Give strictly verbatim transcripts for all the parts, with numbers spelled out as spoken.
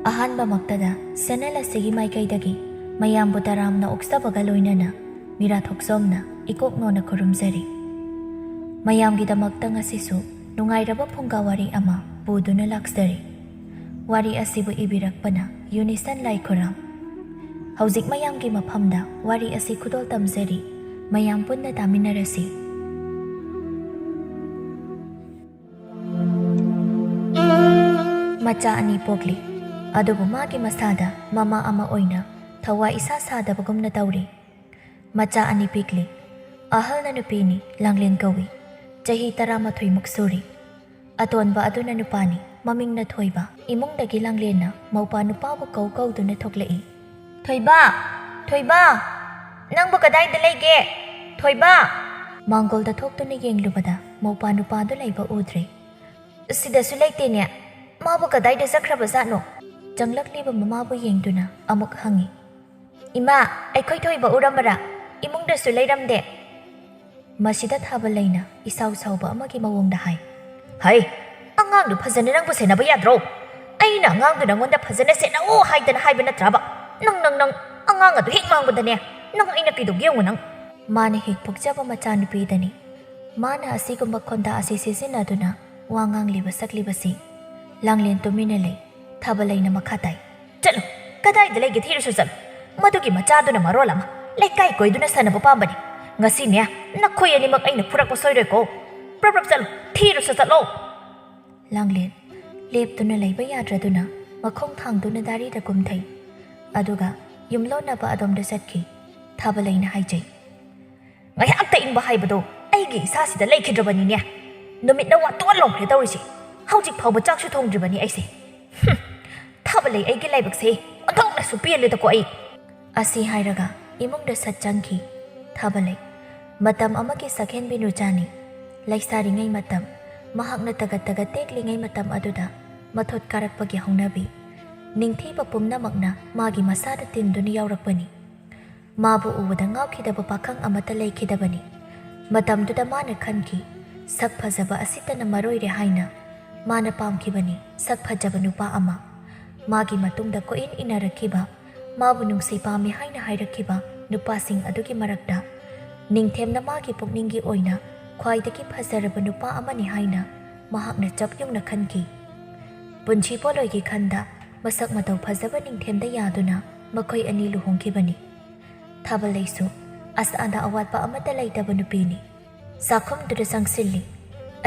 ꯑꯍꯥꯟꯕꯃꯛꯇꯗ channel ꯑꯁꯤꯒꯤ ꯃꯥꯏꯀꯩꯗꯒꯤ ꯃꯌꯥꯝꯕꯨ ꯇꯔꯥꯝꯅ ꯑꯣꯛꯆꯕꯒ ꯂꯣꯏꯅꯅ ꯃꯤꯔꯥ ꯊꯣꯛꯆꯣꯝꯅ ꯏꯀꯣꯛ ꯅꯣꯟꯅ ꯈꯨꯔꯨꯝꯖꯔꯤ꯫ ꯃꯌꯥꯝꯒꯤꯗꯃꯛꯇ ꯉꯁꯤꯁꯨ ꯅꯨꯡꯉꯥꯏꯔꯕ ꯐꯨꯡꯒꯥ ꯋꯥꯔꯤ ꯑꯃ ꯄꯨꯗꯨꯅ ꯂꯥꯛꯆꯔꯤ꯫ ꯋꯥꯔꯤ ꯑꯁꯤꯕꯨ ꯏꯕꯤꯔꯛꯄꯅ ꯌꯨꯅꯤꯁꯟ ꯂꯥꯏꯈꯨꯔꯥꯝ꯫ ꯍꯧꯖꯤꯛ ꯃꯌꯥꯝꯒꯤ ꯃꯐꯝꯗ ꯋꯥꯔꯤ ꯑꯁꯤ ꯈꯨꯗꯣꯜ ꯇꯝꯖꯔꯤ꯫ ꯃꯌꯥꯝ ꯄꯨꯟꯅ ꯇꯥꯃꯤꯟꯅꯔꯁꯤ꯫ ꯃꯆꯥ ꯑꯅꯤ ꯄꯣꯛꯂꯤ꯫ ꯑꯗꯨꯕꯨ ꯃꯥꯒꯤ ꯃꯁꯥꯗ ꯃꯃꯥ ꯑꯃ ꯑꯣꯏꯅ ꯊꯋꯥꯏ ꯏꯁꯥ ꯁꯥꯗꯕꯒꯨꯝꯅ ꯇꯧꯔꯤ꯫ ꯃꯆꯥ ꯑꯅꯤ ꯄꯤꯛꯂꯤ꯫ ꯑꯍꯜꯅ ꯅꯨꯄꯤꯅꯤ, ꯂꯥꯡꯂꯦꯟ ꯀꯧꯏ꯫ ꯆꯍꯤ ꯇꯔꯥꯃꯥꯊꯣꯏꯃꯨꯛ ꯁꯨꯔꯤ꯫ ꯑꯇꯣꯟꯕ ꯑꯗꯨꯅ ꯅꯨꯄꯥꯅꯤ, ꯃꯃꯤꯡꯅ ꯊꯣꯏꯕ꯫ ꯏꯃꯨꯡꯗꯒꯤ ꯂꯥꯡꯂꯦꯟꯅ ꯃꯧꯄꯥ ꯅꯨꯄꯥꯕꯨ ꯀꯧ ꯀꯧꯗꯨꯅ ꯊꯣꯛꯂꯛꯏ꯫ "ꯊꯣꯏꯕ! ꯊꯣꯏꯕ! ꯅꯪꯕꯨ ꯀꯗꯥꯏꯗ ꯂꯩꯒꯦ? ꯊꯣꯏꯕ!" ꯃꯥꯡꯒꯣꯜꯗ ꯊꯣꯛꯇꯨꯅ ꯌꯦꯡꯂꯨꯕꯗ ꯃꯧꯄꯥ ꯅꯨꯄꯥꯗꯨ ꯂꯩꯕ ꯎꯗ꯭ꯔꯦ꯫ "ꯁꯤꯗꯁꯨ ꯂꯩꯇꯦꯅꯦ꯫ ꯃꯥꯕꯨ ꯀꯗꯥꯏꯗ ꯆꯠꯈ꯭ꯔꯕꯖꯥꯠꯅꯣ?" ꯆꯪꯂꯛꯂꯤꯕ ꯃꯃꯥꯕꯨ ꯌꯦꯡꯗꯨꯅ ꯑꯃꯨꯛ ꯍꯪꯉꯤ꯫ "ꯏꯃꯥ, ꯑꯩꯈꯣꯏ ꯊꯣꯏꯕ ꯎꯔꯝꯕꯔꯥ? ꯏꯃꯨꯡꯗꯁꯨ ꯂꯩꯔꯝꯗꯦ꯫" ꯃꯁꯤꯗ ꯊꯥꯕꯂꯩꯅ ꯏꯁꯥꯎ ꯁꯥꯎꯕ ꯑꯃꯒꯤ ꯃꯑꯣꯡꯗ ꯍꯥꯏ꯫ "ꯍꯩ, ꯑꯉꯥꯡꯗꯨ ꯐꯖꯅ ꯅꯪꯕꯨ ꯁꯦꯟꯅꯕ ꯌꯥꯗ꯭ꯔꯣ? ꯑꯩꯅ ꯑꯉꯥꯡꯗꯨ ꯅꯪꯉꯣꯟꯗ ꯐꯖꯅ ꯁꯦꯟꯅꯧ ꯍꯥꯏꯗꯅ ꯍꯥꯏꯕ ꯅꯠꯇ꯭ꯔꯕ? ꯅꯪ, ꯅꯪ, ꯅꯪ, ꯑꯉꯥꯡ ꯑꯗꯨ ꯍꯦꯛ ꯃꯥꯡꯕꯗꯅꯦ, ꯅꯪ ꯑꯩꯅ ꯀꯩꯗꯧꯒꯦ ꯌꯦꯡꯉꯨ ꯅꯪ꯫" ꯃꯥꯅ ꯍꯦꯛ ꯄꯣꯛꯆꯕ ꯃꯆꯥꯅꯨꯄꯤꯗꯅꯤ꯫ ꯃꯥꯅ ꯑꯁꯤꯒꯨꯝꯕ ꯈꯣꯟꯗꯥ ꯑꯁꯤ ꯁꯤꯖꯤꯟꯅꯗꯨꯅ ꯋꯥ ꯉꯥꯡꯂꯤꯕ ꯁꯛꯂꯤꯕꯁꯤ꯫ ꯂꯥꯡꯂꯦꯟ ꯇꯨꯃꯤꯟꯅ ꯂꯩ꯫ ꯊꯥꯕꯂꯩꯅ ꯃꯈꯥ ꯇꯥꯏ꯫ "ꯆꯠꯂꯨ, ꯀꯗꯥꯏꯗ ꯂꯩꯒꯦ ꯊꯤꯔꯨꯁꯨ ꯆꯠꯂꯨ꯫ ꯃꯗꯨꯒꯤ ꯃꯆꯥꯗꯨꯅ ꯃꯔꯣꯜ ꯑꯃ ꯂꯩꯀꯥꯏ ꯀꯣꯏꯗꯨꯅ ꯁꯥꯟꯅꯕ ꯄꯥꯝꯕꯅꯤ꯫ ꯉꯁꯤꯅꯦ, ꯅꯈꯣꯏ ꯑꯅꯤꯃꯛ ꯑꯩꯅ ꯐꯨꯔꯛꯄ ꯁꯣꯏꯔꯣꯏꯀꯣ꯫ ꯄ꯭ꯔꯞ ꯄ꯭ꯔꯞ ꯆꯠꯂꯨ, ꯊꯤꯔꯨꯁꯨ ꯆꯠꯂꯣ꯫" ꯂꯥꯡꯂꯦꯟ ꯂꯦꯞꯇꯨꯅ ꯂꯩꯕ ꯌꯥꯗ꯭ꯔꯗꯨꯅ ꯃꯈꯣꯡ ꯊꯥꯡꯗꯨꯅ ꯗꯥꯔꯤꯗ ꯀꯨꯝꯊꯩ꯫ ꯑꯗꯨꯒ ꯌꯨꯝꯂꯣꯟꯅꯕ ꯑꯗꯣꯝꯗ ꯆꯠꯈꯤ꯫ ꯊꯥꯕꯂꯩꯅ ꯍꯥꯏꯖꯩ꯫ "ꯉꯥꯏꯍꯥꯛꯇ ꯏꯪꯕ ꯍꯥꯏꯕꯗꯣ ꯑꯩꯒꯤ ꯏꯁꯥꯁꯤꯗ ꯂꯩꯈꯤꯗ꯭ꯔꯕꯅꯤꯅꯦ꯫ ꯅꯨꯃꯤꯠꯅ ꯋꯥꯇꯣꯟ ꯂꯣꯡꯈ꯭ꯔꯦ ꯇꯧꯔꯤꯁꯦ꯫ ꯍꯧꯖꯤꯛ ꯐꯥꯎꯕ ꯆꯥꯛꯁꯨ ꯊꯣꯡꯗ꯭ꯔꯤꯕꯅꯤ ꯑꯩꯁꯦ꯫ ꯍꯨꯝ, ꯊꯥꯕꯂꯩ, ꯑꯩꯒꯤ ꯂꯥꯏꯕꯛꯁꯦ ꯑꯣꯟꯊꯣꯛꯅꯁꯨ ꯄꯦꯜꯂꯦꯗꯀꯣ ꯑꯩ꯫" ꯑꯁꯤ ꯍꯥꯏꯔꯒ ꯏꯃꯨꯡꯗ ꯁꯠ ꯆꯪꯈꯤ꯫ ꯊꯥꯕꯂꯩ ꯃꯇꯝ ꯑꯃꯒꯤ ꯁꯛꯍꯦꯟꯕꯤ ꯅꯨꯆꯥꯅꯤ꯫ ꯂꯩꯁꯥꯔꯤꯉꯩ ꯃꯇꯝ, ꯃꯍꯥꯛꯅ ꯇꯒꯠ ꯇꯒꯠ ꯇꯦꯛꯂꯤꯉꯩ ꯃꯇꯝ ꯑꯗꯨꯗ ꯃꯊꯣꯠ ꯀꯥꯔꯛꯄꯒꯤ ꯍꯧꯅꯕꯤ꯫ ꯅꯤꯡꯊꯤꯕ ꯄꯨꯝꯅꯃꯛꯅ ꯃꯥꯒꯤ ꯃꯁꯥꯗ ꯇꯤꯟꯗꯨꯅ ꯌꯥꯎꯔꯛꯄꯅꯤ꯫ ꯃꯥꯕꯨ ꯎꯕꯗ ꯉꯥꯎꯈꯤꯗꯕ ꯄꯥꯈꯪ ꯑꯃꯠꯇ ꯂꯩꯈꯤꯗꯕꯅꯤ꯫ ꯃꯇꯝꯗꯨꯗ ꯃꯥꯅ ꯈꯟꯈꯤ, ꯁꯛ ꯐꯖꯕ ꯑꯁꯤꯇꯅ ꯃꯔꯣꯏꯔꯦ ꯍꯥꯏꯅ꯫ ꯃꯥꯅ ꯄꯥꯝꯈꯤꯕꯅꯤ ꯁꯛ ꯐꯖꯕ ꯅꯨꯄꯥ ꯑꯃ꯫ ꯃꯥꯒꯤ ꯃꯇꯨꯡꯗ ꯀꯣꯏꯏꯟ ꯏꯟꯅꯔꯛꯈꯤꯕ, ꯃꯥꯕꯨ ꯅꯨꯡꯁꯤ ꯄꯥꯝꯃꯤ ꯍꯥꯏꯅ ꯍꯥꯏꯔꯛꯈꯤꯕ ꯅꯨꯄꯥꯁꯤꯡ ꯑꯗꯨꯒꯤ ꯃꯔꯛꯇ ꯅꯤꯡꯊꯦꯝꯅ ꯃꯥꯒꯤ ꯄꯨꯛꯅꯤꯡꯒꯤ ꯑꯣꯏꯅ ꯈ꯭ꯋꯥꯏꯗꯒꯤ ꯐꯖꯔꯕ ꯅꯨꯄꯥ ꯑꯃꯅꯤ ꯍꯥꯏꯅ ꯃꯍꯥꯛꯅ ꯆꯞ ꯌꯨꯡꯅ ꯈꯟꯈꯤ꯫ ꯄꯨꯟꯁꯤ ꯄꯣꯠꯂꯣꯏꯒꯤ ꯈꯟꯗ ꯃꯁꯛ ꯃꯇꯧ ꯐꯖꯕ ꯅꯤꯡꯊꯦꯝꯗ ꯌꯥꯗꯨꯅ ꯃꯈꯣꯏ ꯑꯅꯤ ꯂꯨꯍꯣꯡꯈꯤꯕꯅꯤ꯫ ꯊꯥꯕꯂꯩꯁꯨ ꯑꯁꯥꯗ ꯑꯋꯥꯠꯄ ꯑꯃꯠꯇ ꯂꯩꯇꯕ ꯅꯨꯄꯤꯅꯤ꯫ ꯆꯥꯛꯈꯨꯝꯗꯨꯗ ꯆꯪꯁꯤꯜꯂꯤ꯫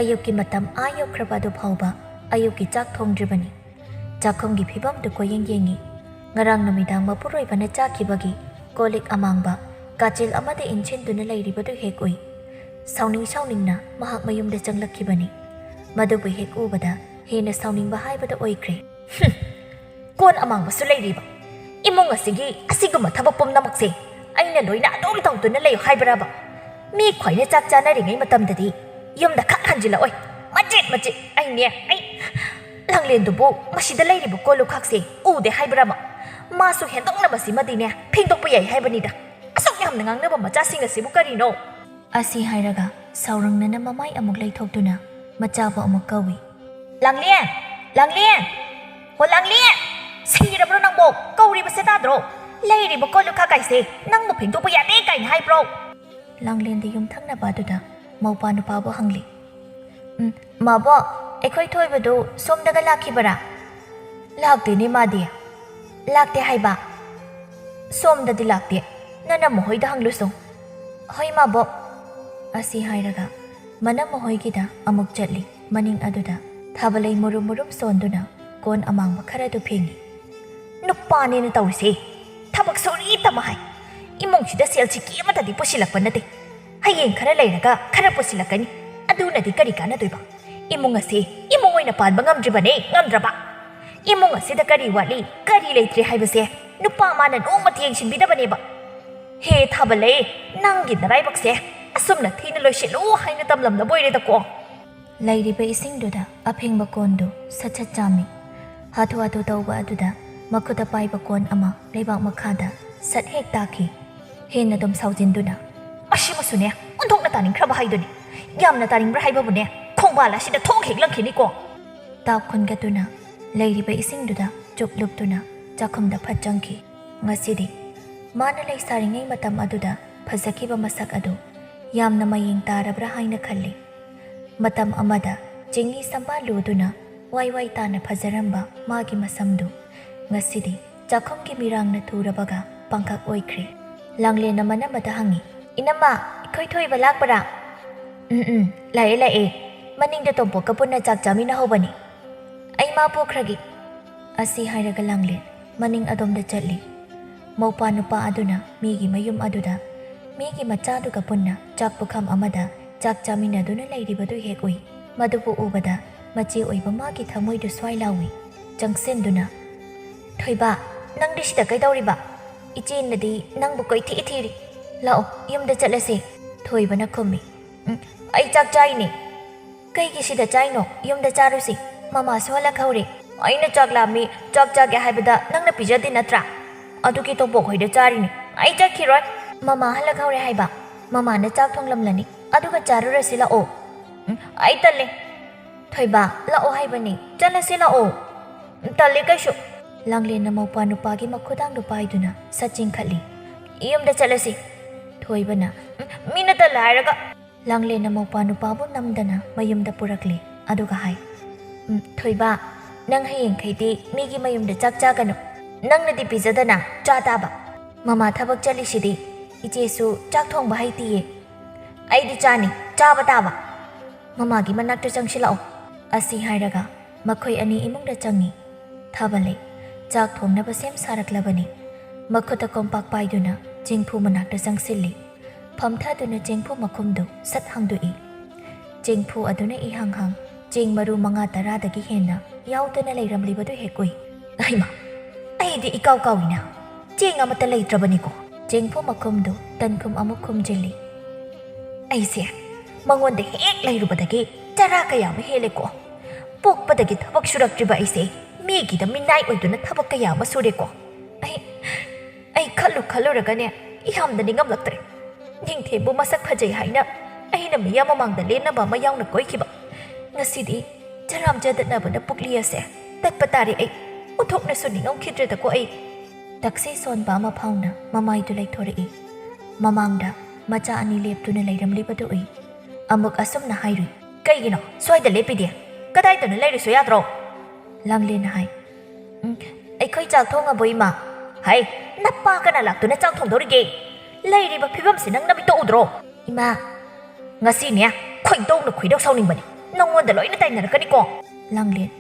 ꯑꯌꯨꯛꯀꯤ ꯃꯇꯝ ꯑꯥ ꯌꯧꯈ꯭ꯔꯕ ꯑꯗꯨ ꯐꯥꯎꯕ ꯑꯌꯨꯛꯀꯤ ꯆꯥꯛ ꯊꯣꯡꯗ꯭ꯔꯤꯕꯅꯤ꯫ ꯆꯥꯛꯈꯨꯝꯒꯤ ꯐꯤꯕꯝꯗꯨ ꯀꯣꯏꯌꯦꯡ ꯌꯦꯡꯉꯤ꯫ ꯉꯔꯥꯡ ꯅꯨꯃꯤꯗꯥꯡ ꯃꯄꯨꯔꯣꯏꯕꯅ ꯆꯥꯈꯤꯕꯒꯤ ꯀꯣꯜ ꯂꯤꯛ ꯑꯃꯥꯡꯕ ꯀꯥꯆꯤꯜ ꯑꯃꯗ ꯏꯟꯁꯤꯟꯗꯨꯅ ꯂꯩꯔꯤꯕꯗꯨ ꯍꯦꯛ ꯎꯏ꯫ ꯁꯥꯎꯅꯤꯡ ꯁꯥꯎꯅꯤꯡꯅ ꯃꯍꯥꯛ ꯃꯌꯨꯝꯗ ꯆꯪꯂꯛꯈꯤꯕꯅꯤ꯫ ꯃꯗꯨꯕꯨ ꯍꯦꯛ ꯎꯕꯗ ꯍꯦꯟꯅ ꯁꯥꯎꯅꯤꯡꯕ ꯍꯥꯏꯕꯗꯨ ꯑꯣꯏꯈ꯭ꯔꯦ꯫ "ꯍꯨꯝ! ꯀꯣꯟ ꯑꯃꯥꯡꯕꯁꯨ ꯂꯩꯔꯤꯕ꯫ ꯏꯃꯨꯡ ꯑꯁꯤꯒꯤ ꯑꯁꯤꯒꯨꯝꯕ ꯊꯕꯛ ꯄꯨꯝꯅꯃꯛꯁꯦ ꯑꯩꯅ ꯂꯣꯏꯅ ꯑꯗꯨꯝ ꯇꯧꯗꯨꯅ ꯂꯩꯌꯨ ꯍꯥꯏꯕ꯭ꯔꯕ? ꯃꯤ ꯈ꯭ꯋꯥꯏꯅ ꯆꯥꯛ ꯆꯥꯅꯔꯤꯉꯩ ꯃꯇꯝꯗꯗꯤ ꯌꯨꯝꯗ ꯈꯛ ꯍꯟꯖꯤꯜꯂꯛꯑꯣꯏ꯫ ꯃꯆꯦꯠ ꯃꯆꯦꯠ ꯑꯩꯅꯦ, ꯑꯩ ꯂꯥꯡꯂꯦꯟꯗꯨꯕꯨ ꯃꯁꯤꯗ ꯂꯩꯔꯤꯕ ꯀꯣꯜ ꯂꯨꯈꯥꯛꯁꯦ ꯎꯗꯦ ꯍꯥꯏꯕ꯭ꯔꯕ? ꯃꯥꯁꯨ ꯍꯦꯟꯗꯣꯛꯅ ꯃꯁꯤꯃꯗꯤꯅꯦ ꯐꯦꯡꯗꯣꯛꯄ ꯌꯥꯏ ꯍꯥꯏꯕꯅꯤꯗ꯫ ꯑꯁꯨꯛ ꯌꯥꯝꯅ ꯉꯥꯡꯅꯕ ꯃꯆꯥꯁꯤꯡ ꯑꯁꯤꯕꯨ ꯀꯔꯤꯅꯣ?" ꯑꯁꯤ ꯍꯥꯏꯔꯒ ꯁꯥꯎꯔꯪꯅꯅ ꯃꯃꯥꯏ ꯑꯃꯨꯛ ꯂꯩꯊꯣꯛꯇꯨꯅ ꯃꯆꯥꯕꯨ ꯑꯃꯨꯛ ꯀꯧꯏ꯫ "ꯂꯥꯡꯂꯦꯟ! ꯂꯥꯡꯂꯦꯟ! ꯍꯣ ꯂꯥꯡꯂꯦꯟ! ꯁꯤꯔꯕ꯭ꯔꯣ ꯅꯪꯕꯣ? ꯀꯧꯔꯤꯕꯁꯦ ꯇꯥꯗ꯭ꯔꯣ? ꯂꯩꯔꯤꯕ ꯀꯣꯜ ꯂꯨꯈꯥꯛ ꯀꯥꯏꯁꯦ ꯅꯪꯕꯨ ꯐꯦꯡꯗꯣꯛꯄ ꯌꯥꯗꯦ ꯀꯥꯏꯅ ꯍꯥꯏꯕ꯭ꯔꯣ?" ꯂꯥꯡꯂꯦꯟꯗꯤ ꯌꯨꯝꯊꯪꯅꯕ ꯑꯗꯨꯗ ꯃꯧꯄꯥ ꯅꯨꯄꯥꯕꯨ ꯍꯪꯂꯤ꯫ "ꯎꯝ, ꯃꯥꯕꯣ, ꯑꯩꯈꯣꯏ ꯊꯣꯏꯕꯗꯨ ꯁꯣꯝꯗꯒ ꯂꯥꯛꯈꯤꯕꯔꯥ?" "ꯂꯥꯛꯇꯦꯅꯦ ꯃꯥꯗꯤ꯫" "ꯂꯥꯛꯇꯦ ꯍꯥꯏꯕ?" "ꯁꯣꯝꯗꯗꯤ ꯂꯥꯛꯇꯦ꯫ ꯅꯅꯝꯃ ꯍꯣꯏꯗ ꯍꯪꯂꯨꯁꯣ꯫" "ꯍꯣꯏ ꯃꯥꯕꯣ꯫" ꯑꯁꯤ ꯍꯥꯏꯔꯒ ꯃꯅꯝꯃ ꯍꯣꯏꯒꯤꯗ ꯑꯃꯨꯛ ꯆꯠꯂꯤ꯫ ꯃꯅꯤꯡ ꯑꯗꯨꯗ ꯊꯥꯕꯂꯩ ꯃꯨꯔꯨꯝ ꯃꯨꯔꯨꯝ ꯁꯣꯟꯗꯨꯅ ꯀꯣꯟ ꯑꯃꯥꯡꯕ ꯈꯔꯗꯨ ꯐꯦꯡꯉꯤ꯫ "ꯅꯨꯄꯥꯅꯦꯅ ꯇꯧꯔꯤꯁꯦ꯫ ꯊꯕꯛ ꯁꯨꯔꯤ ꯇꯝꯃ ꯍꯥꯏ꯫ ꯏꯃꯨꯡꯁꯤꯗ ꯁꯦꯜ ꯁꯤꯀꯤ ꯑꯃꯠꯇꯗꯤ ꯄꯨꯁꯤꯜꯂꯛꯄ ꯅꯠꯇꯦ꯫ ꯍꯌꯦꯡ ꯈꯔ ꯂꯩꯔꯒ ꯈꯔ ꯄꯨꯁꯤꯜꯂꯛꯀꯅꯤ꯫ ꯑꯗꯨꯅꯗꯤ ꯀꯔꯤ ꯀꯥꯟꯅꯗꯣꯏꯕ? ꯏꯃꯨꯡ ꯑꯁꯤ ꯏꯃꯨꯡ ꯑꯣꯏꯅ ꯄꯥꯟꯕ ꯉꯝꯗ꯭ꯔꯤꯕꯅꯦ, ꯉꯝꯗ꯭ꯔꯕ? ꯏꯃꯨꯡ ꯑꯁꯤꯗ ꯀꯔꯤ ꯋꯥꯠꯂꯤ, ꯀꯔꯤ ꯂꯩꯇ꯭ꯔꯤ ꯍꯥꯏꯕꯁꯦ ꯅꯨꯄꯥ ꯃꯥꯅ ꯅꯣꯡꯃꯇ ꯌꯦꯡꯁꯤꯟꯕꯤꯗꯕꯅꯦꯕ꯫ ꯍꯦ ꯊꯥꯕꯂꯩ, ꯅꯪꯒꯤ ꯅꯔꯥꯏꯕꯛꯁꯦ ꯑꯁꯨꯝꯅ ꯊꯤꯅ ꯂꯣꯏꯁꯤꯜꯂꯨ ꯍꯥꯏꯅ ꯇꯝꯂꯝꯂꯕ ꯑꯣꯏꯔꯦꯗꯀꯣ꯫" ꯂꯩꯔꯤꯕ ꯏꯁꯤꯡꯗꯨꯗ ꯑꯐꯦꯡꯕ ꯀꯣꯟꯗꯨ ꯁꯠ ꯁꯠ ꯆꯥꯝꯃꯤ꯫ ꯍꯥꯊꯨ ꯍꯥꯊꯨ ꯇꯧꯕ ꯑꯗꯨꯗ ꯃꯈꯨꯠꯇ ꯄꯥꯏꯕ ꯀꯣꯟ ꯑꯃ ꯂꯩꯕꯥꯛ ꯃꯈꯥꯗ ꯁꯠ ꯍꯦꯛ ꯇꯥꯈꯤ꯫ ꯍꯦꯟꯅ ꯑꯗꯨꯝ ꯁꯥꯎꯖꯤꯟꯗꯨꯅ, "ꯃꯁꯤꯃꯁꯨꯅꯦ, ꯑꯣꯟꯊꯣꯛꯅ ꯇꯥꯅꯤꯡꯈ꯭ꯔꯕ ꯍꯥꯏꯗꯨꯅꯤ꯫ ꯌꯥꯝꯅ ꯇꯥꯅꯤꯡꯕ꯭ꯔꯥ ꯍꯥꯏꯕꯕꯨꯅꯦ, ꯈꯣꯡꯕꯥꯜ ꯑꯁꯤꯗ ꯊꯣꯡ ꯍꯦꯛ ꯂꯪꯈꯤꯅꯤꯀꯣ꯫" ꯇꯥꯞ ꯈꯨꯟꯒꯠꯇꯨꯅ ꯂꯩꯔꯤꯕ ꯏꯁꯤꯡꯗꯨꯗ ꯂꯨꯞ ꯂꯨꯞꯇꯨꯅ ꯆꯥꯛꯈꯨꯝꯗ ꯐꯠ ꯆꯪꯈꯤ꯫ ꯉꯁꯤꯗꯤ ꯃꯥꯅ ꯂꯩꯁꯥꯔꯤꯉꯩ ꯃꯇꯝ ꯑꯗꯨꯗ ꯐꯖꯈꯤꯕ ꯃꯁꯛ ꯑꯗꯨ ꯌꯥꯝꯅ ꯃꯌꯦꯡ ꯇꯥꯔꯕ꯭ꯔꯥ ꯍꯥꯏꯅ ꯈꯜꯂꯤ꯫ ꯃꯇꯝ ꯑꯃꯗ ꯆꯤꯡꯒꯤ ꯁꯝꯕꯥꯜ ꯂꯨꯗꯨꯅ ꯋꯥꯏ ꯋꯥꯏ ꯇꯥꯅ ꯐꯖꯔꯝꯕ ꯃꯥꯒꯤ ꯃꯁꯝꯗꯨ ꯉꯁꯤꯗꯤ ꯆꯥꯛꯈꯨꯝꯒꯤ ꯃꯤꯔꯥꯡꯅ ꯊꯨꯔꯕꯒ ꯄꯥꯡꯈꯛ ꯑꯣꯏꯈ꯭ꯔꯦ꯫ ꯂꯥꯡꯂꯦꯟꯅ ꯃꯅꯝ ꯑꯗ ꯍꯪꯉꯤ, "ꯏꯅꯝꯃ, ꯑꯩꯈꯣꯏ ꯊꯣꯏꯕ ꯂꯥꯛꯄꯔꯥ?" "ꯎꯝ, ꯎꯝ, ꯂꯥꯛꯑꯦ, ꯂꯥꯛꯑꯦ꯫ ꯃꯅꯤꯡꯗ ꯇꯣꯝꯄꯣꯛꯀ ꯄꯨꯟꯅ ꯆꯥꯛ ꯆꯥꯃꯤꯟꯅꯍꯧꯕꯅꯤ꯫ ꯑꯩ ꯃꯥ ꯄꯨꯈ꯭ꯔꯒꯦ꯫" ꯑꯁꯤ ꯍꯥꯏꯔꯒ ꯂꯥꯡꯂꯦꯟ ꯃꯅꯤꯡ ꯑꯗꯣꯝꯗ ꯆꯠꯂꯤ꯫ ꯃꯧꯄꯥ ꯅꯨꯄꯥ ꯑꯗꯨꯅ ꯃꯤꯒꯤ ꯃꯌꯨꯝ ꯑꯗꯨꯗ ꯃꯤꯒꯤ ꯃꯆꯥꯗꯨꯒ ꯄꯨꯟꯅ ꯆꯥꯛ ꯄꯨꯈꯝ ꯑꯃꯗ ꯆꯥꯛ ꯆꯥꯃꯤꯟꯅꯗꯨꯅ ꯂꯩꯔꯤꯕꯗꯨ ꯍꯦꯛ ꯎꯏ꯫ ꯃꯗꯨꯕꯨ ꯎꯕꯗ ꯃꯆꯦ ꯑꯣꯏꯕ ꯃꯥꯒꯤ ꯊꯃꯣꯏꯗꯨ ꯁ꯭ꯋꯥꯏ ꯂꯥꯎꯏ꯫ ꯆꯪꯁꯤꯟꯗꯨꯅ, "ꯊꯣꯏꯕ, ꯅꯪꯗꯤ ꯁꯤꯗ ꯀꯩꯗꯧꯔꯤꯕ? ꯏꯆꯦꯅꯗꯤ ꯅꯪꯕꯨ ꯀꯣꯏꯊꯤ ꯊꯤꯔꯤ꯫ ꯂꯥꯛꯑꯣ, ꯌꯨꯝꯗ ꯆꯠꯂꯁꯤ꯫" ꯊꯣꯏꯕꯅ ꯈꯨꯝꯃꯤ, "ꯎꯝ, ꯑꯩ ꯆꯥꯛ ꯆꯥꯏꯅꯦ꯫" "ꯀꯩꯒꯤ ꯁꯤꯗ ꯆꯥꯏꯅꯣ? ꯌꯨꯝꯗ ꯆꯥꯔꯨꯁꯤ꯫ ꯃꯃꯥꯁꯨ ꯍꯜꯂꯛꯍꯧꯔꯦ꯫" "ꯑꯩꯅ ꯆꯥꯛ ꯂꯥꯝꯃꯤ, ꯆꯥꯛ ꯆꯥꯒꯦ ꯍꯥꯏꯕꯗ ꯅꯪꯅ ꯄꯤꯖꯗꯦ ꯅꯠꯇ꯭ꯔꯥ? ꯑꯗꯨꯒꯤ ꯇꯣꯝꯄꯣꯛ ꯍꯣꯏꯗ ꯆꯥꯔꯤꯅꯤ꯫ ꯑꯩ ꯆꯠꯈꯤꯔꯣꯏ꯫" "ꯃꯃꯥ ꯍꯜꯂꯛꯍꯧꯔꯦ ꯍꯥꯏꯕ꯫ ꯃꯃꯥꯅ ꯆꯥꯛ ꯊꯣꯡꯂꯝꯂꯅꯤ, ꯑꯗꯨꯒ ꯆꯥꯔꯨꯔꯁꯤ ꯂꯥꯛꯑꯣ꯫" "ꯎꯝ, ꯑꯩ ꯇꯜꯂꯦ꯫" "ꯊꯣꯏꯕ, ꯂꯥꯛꯑꯣ ꯍꯥꯏꯕꯅꯤ, ꯆꯠꯂꯁꯤ ꯂꯥꯛꯑꯣ꯫" "ꯇꯜꯂꯦ ꯀꯩꯁꯨ꯫" ꯂꯥꯡꯂꯦꯟꯅ ꯃꯧꯄ꯭ꯋꯥ ꯅꯨꯄꯥꯒꯤ ꯃꯈꯨꯗꯥꯡꯗꯨ ꯄꯥꯏꯗꯨꯅ ꯁꯠ ꯆꯤꯡꯈꯠꯂꯤ꯫ "ꯌꯨꯝꯗ ꯆꯠꯂꯁꯤ꯫" ꯊꯣꯏꯕꯅ, "ꯎꯝ, ꯃꯤꯅ ꯇꯜꯂꯦ ꯍꯥꯏꯔꯒ꯫" ꯂꯥꯡꯂꯦꯟꯅ ꯃꯧꯄ꯭ꯋꯥ ꯅꯨꯄꯥꯕꯨ ꯅꯝꯗꯅ ꯃꯌꯨꯝꯗ ꯄꯨꯔꯛꯂꯦ, ꯑꯗꯨꯒ ꯍꯥꯏ, "ꯎꯝ, ꯊꯣꯏꯕ, ꯅꯪ ꯍꯌꯦꯡꯈꯩꯗꯤ ꯃꯤꯒꯤ ꯃꯌꯨꯝꯗ ꯆꯥꯛ ꯆꯥꯒꯅꯨ꯫ ꯅꯪꯅꯗꯤ ꯄꯤꯖꯗꯅ ꯆꯥ ꯇꯥꯕ꯫ ꯃꯃꯥ ꯊꯕꯛ ꯆꯠꯂꯤꯁꯤꯗꯤ, ꯏꯆꯦꯁꯨ ꯆꯥꯛ ꯊꯣꯡꯕ ꯍꯩꯇꯤꯌꯦ꯫" "ꯑꯩꯗꯤ ꯆꯥꯅꯤ, ꯆꯥꯕ ꯇꯥꯕ꯫" "ꯃꯃꯥꯒꯤ ꯃꯅꯥꯛꯇ ꯆꯪꯁꯤꯜꯂꯛꯑꯣ꯫" ꯑꯁꯤ ꯍꯥꯏꯔꯒ ꯃꯈꯣꯏ ꯑꯅꯤ ꯏꯃꯨꯡꯗ ꯆꯪꯉꯤ꯫ ꯊꯥꯕꯂꯩ ꯆꯥꯛ ꯊꯣꯡꯅꯕ ꯁꯦꯝ ꯁꯥꯔꯛꯂꯕꯅꯤ꯫ ꯃꯈꯨꯠꯇ ꯀꯣꯝꯄꯥꯛ ꯄꯥꯏꯗꯨꯅ ꯆꯦꯡꯐꯨ ꯃꯅꯥꯛꯇ ꯆꯪꯁꯤꯜꯂꯤ꯫ ꯐꯝꯊꯗꯨꯅ ꯆꯦꯡꯐꯨ ꯃꯈꯨꯝꯗꯨ ꯁꯠ ꯍꯥꯡꯗꯣꯛꯏ꯫ ꯆꯦꯡꯐꯨ ꯑꯗꯨꯅ ꯏꯍꯥꯡ ꯍꯥꯡ ꯆꯦꯡ ꯃꯔꯨ ꯃꯉꯥ ꯇꯔꯥꯗꯒꯤ ꯍꯦꯟꯅ ꯌꯥꯎꯗꯅ ꯂꯩꯔꯝꯂꯤꯕꯗꯨ ꯍꯦꯛ ꯎꯏ꯫ "ꯍꯩꯃꯥ, ꯑꯩꯗꯤ ꯏꯀꯥꯎ ꯀꯥꯎꯏꯅ, ꯆꯦꯡ ꯑꯃꯠꯇ ꯂꯩꯇ꯭ꯔꯕꯅꯤꯀꯣ꯫" ꯆꯦꯡꯐꯨ ꯃꯈꯨꯝꯗꯨ ꯇꯟꯈꯨꯝ ꯑꯃꯨꯛ ꯈꯨꯝꯖꯤꯜꯂꯤ꯫ "ꯑꯩꯁꯦ ꯃꯉꯣꯟꯗ ꯍꯦꯛ ꯂꯩꯔꯨꯕꯗꯒꯤ ꯆꯔꯥ ꯀꯌꯥ ꯑꯃ ꯍꯦꯜꯂꯦꯀꯣ꯫ ꯄꯣꯛꯄꯗꯒꯤ ꯊꯕꯛ ꯁꯨꯔꯛꯇ꯭ꯔꯤꯕ ꯑꯩꯁꯦ ꯃꯤꯒꯤꯗ ꯃꯤꯅꯥꯏ ꯑꯣꯏꯗꯨꯅ ꯊꯕꯛ ꯀꯌꯥ ꯑꯃ ꯁꯨꯔꯦꯀꯣ꯫ ꯑꯩ, ꯑꯩ ꯈꯜꯂꯨ ꯈꯜꯂꯨꯔꯒꯅꯦ, ꯌꯥꯝꯅ ꯅꯤꯡꯉꯝꯂꯛꯇ꯭ꯔꯦ꯫ ꯅꯤꯡꯊꯦꯝꯕꯨ ꯃꯁꯛ ꯐꯖꯩ ꯍꯥꯏꯅ ꯑꯩꯅ ꯃꯤꯌꯥꯝ ꯃꯃꯥꯡꯗ ꯂꯦꯟꯅꯕ ꯑꯃ ꯌꯥꯎꯅ ꯀꯣꯏꯈꯤꯕ꯫ ꯉꯁꯤꯗꯤ ꯆꯔꯥꯝ ꯆꯗꯠꯅꯕꯅ ꯄꯨꯛꯂꯤ ꯑꯁꯦ ꯇꯠꯄ ꯇꯥꯔꯦ ꯑꯩ꯫ ꯑꯣꯟꯊꯣꯛꯅꯁꯨ ꯅꯤꯡꯉꯝꯈꯤꯗ꯭ꯔꯦꯗꯀꯣ ꯑꯩ꯫ ꯇꯛꯁꯤ ꯁꯣꯟꯕ ꯑꯃ ꯐꯥꯎꯅ ꯃꯃꯥꯏꯗꯨ ꯂꯩꯊꯣꯔꯛꯏ꯫ ꯃꯃꯥꯡꯗ ꯃꯆꯥ ꯑꯅꯤ ꯂꯦꯞꯇꯨꯅ ꯂꯩꯔꯝꯂꯤꯕꯗꯨ ꯎꯏ꯫ ꯑꯃꯨꯛ ꯑꯁꯨꯝꯅ ꯍꯥꯏꯔꯨꯏ꯫ "ꯀꯩꯒꯤꯅꯣ ꯁ꯭ꯋꯥꯏꯗ ꯂꯦꯞꯄꯤꯗꯤ? ꯀꯗꯥꯏꯗꯅꯣ ꯂꯩꯔꯨꯁꯨ ꯌꯥꯗ꯭ꯔꯣ?" ꯂꯥꯡꯂꯦꯟꯅ ꯍꯥꯏ꯫ "ꯎꯝ, ꯑꯩꯈꯣꯏ ꯆꯥꯛ ꯊꯣꯡꯉꯕꯣ, ꯏꯃꯥ?" "ꯍꯩ, ꯅꯄꯥ ꯀꯅꯥ ꯂꯥꯛꯇꯨꯅ ꯆꯥꯛ ꯊꯣꯡꯗꯧꯔꯤꯒꯦ? ꯂꯩꯔꯤꯕ ꯐꯤꯕꯝꯁꯤ ꯅꯪ ꯅꯃꯤꯠꯇ ꯎꯗ꯭ꯔꯣ?" "ꯏꯃꯥ, ꯉꯁꯤꯅꯦ ꯈꯣꯏꯗꯧꯅ ꯈꯣꯏꯗꯧ ꯁꯥꯎꯅꯤꯡꯕꯅꯤ꯫ ꯅꯪꯉꯣꯟꯗ ꯂꯣꯏꯅ ꯇꯥꯏꯅꯔꯛꯀꯅꯤꯀꯣ꯫" ꯂꯥꯡꯂꯦꯟ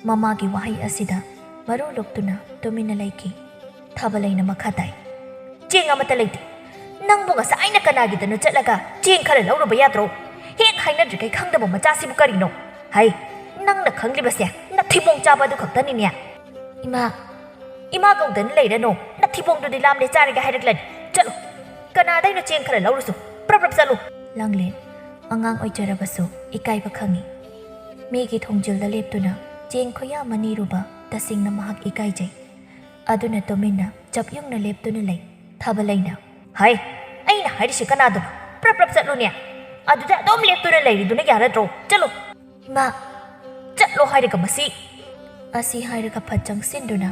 ꯃꯃꯥꯒꯤ ꯋꯥꯍꯩ ꯑꯁꯤꯗ ꯃꯔꯨ ꯂꯨꯞꯇꯨꯅ ꯇꯨꯃꯤꯟꯅ ꯂꯩꯈꯤ꯫ ꯊꯥꯕꯂꯩꯅ ꯃꯈꯥ ꯇꯥꯏ꯫ "ꯆꯦꯡ ꯑꯃꯠꯇ ꯂꯩꯇꯦ꯫ ꯅꯪꯕꯨ ꯉꯁꯥꯏꯅ ꯀꯅꯥꯒꯤꯗꯅꯣ ꯆꯠꯂꯒ ꯆꯦꯡ ꯈꯔ ꯂꯧꯔꯨꯕ ꯌꯥꯗ꯭ꯔꯣ? ꯍꯦꯛ ꯍꯥꯏꯅꯗ꯭ꯔꯤꯈꯩ ꯈꯪꯗꯕ ꯃꯆꯥꯁꯤꯕꯨ ꯀꯔꯤꯅꯣ? ꯍꯩ, ꯅꯪꯅ ꯈꯪꯂꯤꯕꯁꯦ ꯅꯊꯤꯕꯣꯡ ꯆꯥꯕ ꯑꯗꯨ ꯈꯛꯇꯅꯤꯅꯦ꯫" "ꯏꯃꯥ, ꯏꯃꯥ ꯀꯧꯗꯅ ꯂꯩꯔꯅꯨ꯫ ꯅꯊꯤꯕꯣꯡꯗꯨꯗꯤ ꯂꯥꯝꯂꯦ ꯆꯥꯔꯒꯦ ꯍꯥꯏꯔꯛꯂꯅꯤ꯫ ꯆꯠꯂꯨ꯫ ꯀꯅꯥꯗꯩꯅꯣ ꯆꯦꯡ ꯈꯔ ꯂꯧꯔꯨꯁꯨ꯫ ꯄ꯭ꯔꯞ ꯄ꯭ꯔꯞ ꯆꯠꯂꯨ꯫" ꯂꯥꯡꯂꯦꯟ ꯑꯉꯥꯡ ꯑꯣꯏꯖꯔꯕꯁꯨ ꯏꯀꯥꯏꯕ ꯈꯪꯏ꯫ ꯃꯤꯒꯤ ꯊꯣꯡꯖꯤꯜꯗ ꯂꯦꯞꯇꯨꯅ ꯆꯦꯡ ꯈꯨꯌꯥ ꯑꯃ ꯅꯤꯔꯨꯕ ꯇꯁꯦꯡꯅ ꯃꯍꯥꯛ ꯏꯀꯥꯏꯖꯩ꯫ ꯑꯗꯨꯅ ꯇꯨꯃꯤꯟꯅ ꯆꯞ ꯌꯨꯡꯅ ꯂꯦꯞꯇꯨꯅ ꯂꯩ꯫ ꯊꯥꯕꯂꯩꯅ, "ꯍꯩ, ꯑꯩꯅ ꯍꯥꯏꯔꯤꯁꯤ ꯀꯅꯥꯗꯅꯣ? ꯄ꯭ꯔꯞ ꯄ꯭ꯔꯞ ꯆꯠꯂꯨꯅꯦ꯫ ꯑꯗꯨꯗ ꯑꯗꯨꯝ ꯂꯦꯞꯇꯨꯅ ꯂꯩꯔꯤꯗꯨꯅ ꯌꯥꯔꯗ꯭ꯔꯣ? ꯆꯠꯂꯨ꯫" "ꯏꯃꯥ, ꯆꯠꯂꯣ ꯍꯥꯏꯔꯒ ꯃꯁꯤ꯫" ꯑꯁꯤ ꯍꯥꯏꯔꯒ ꯐꯠ ꯆꯪꯁꯤꯟꯗꯨꯅ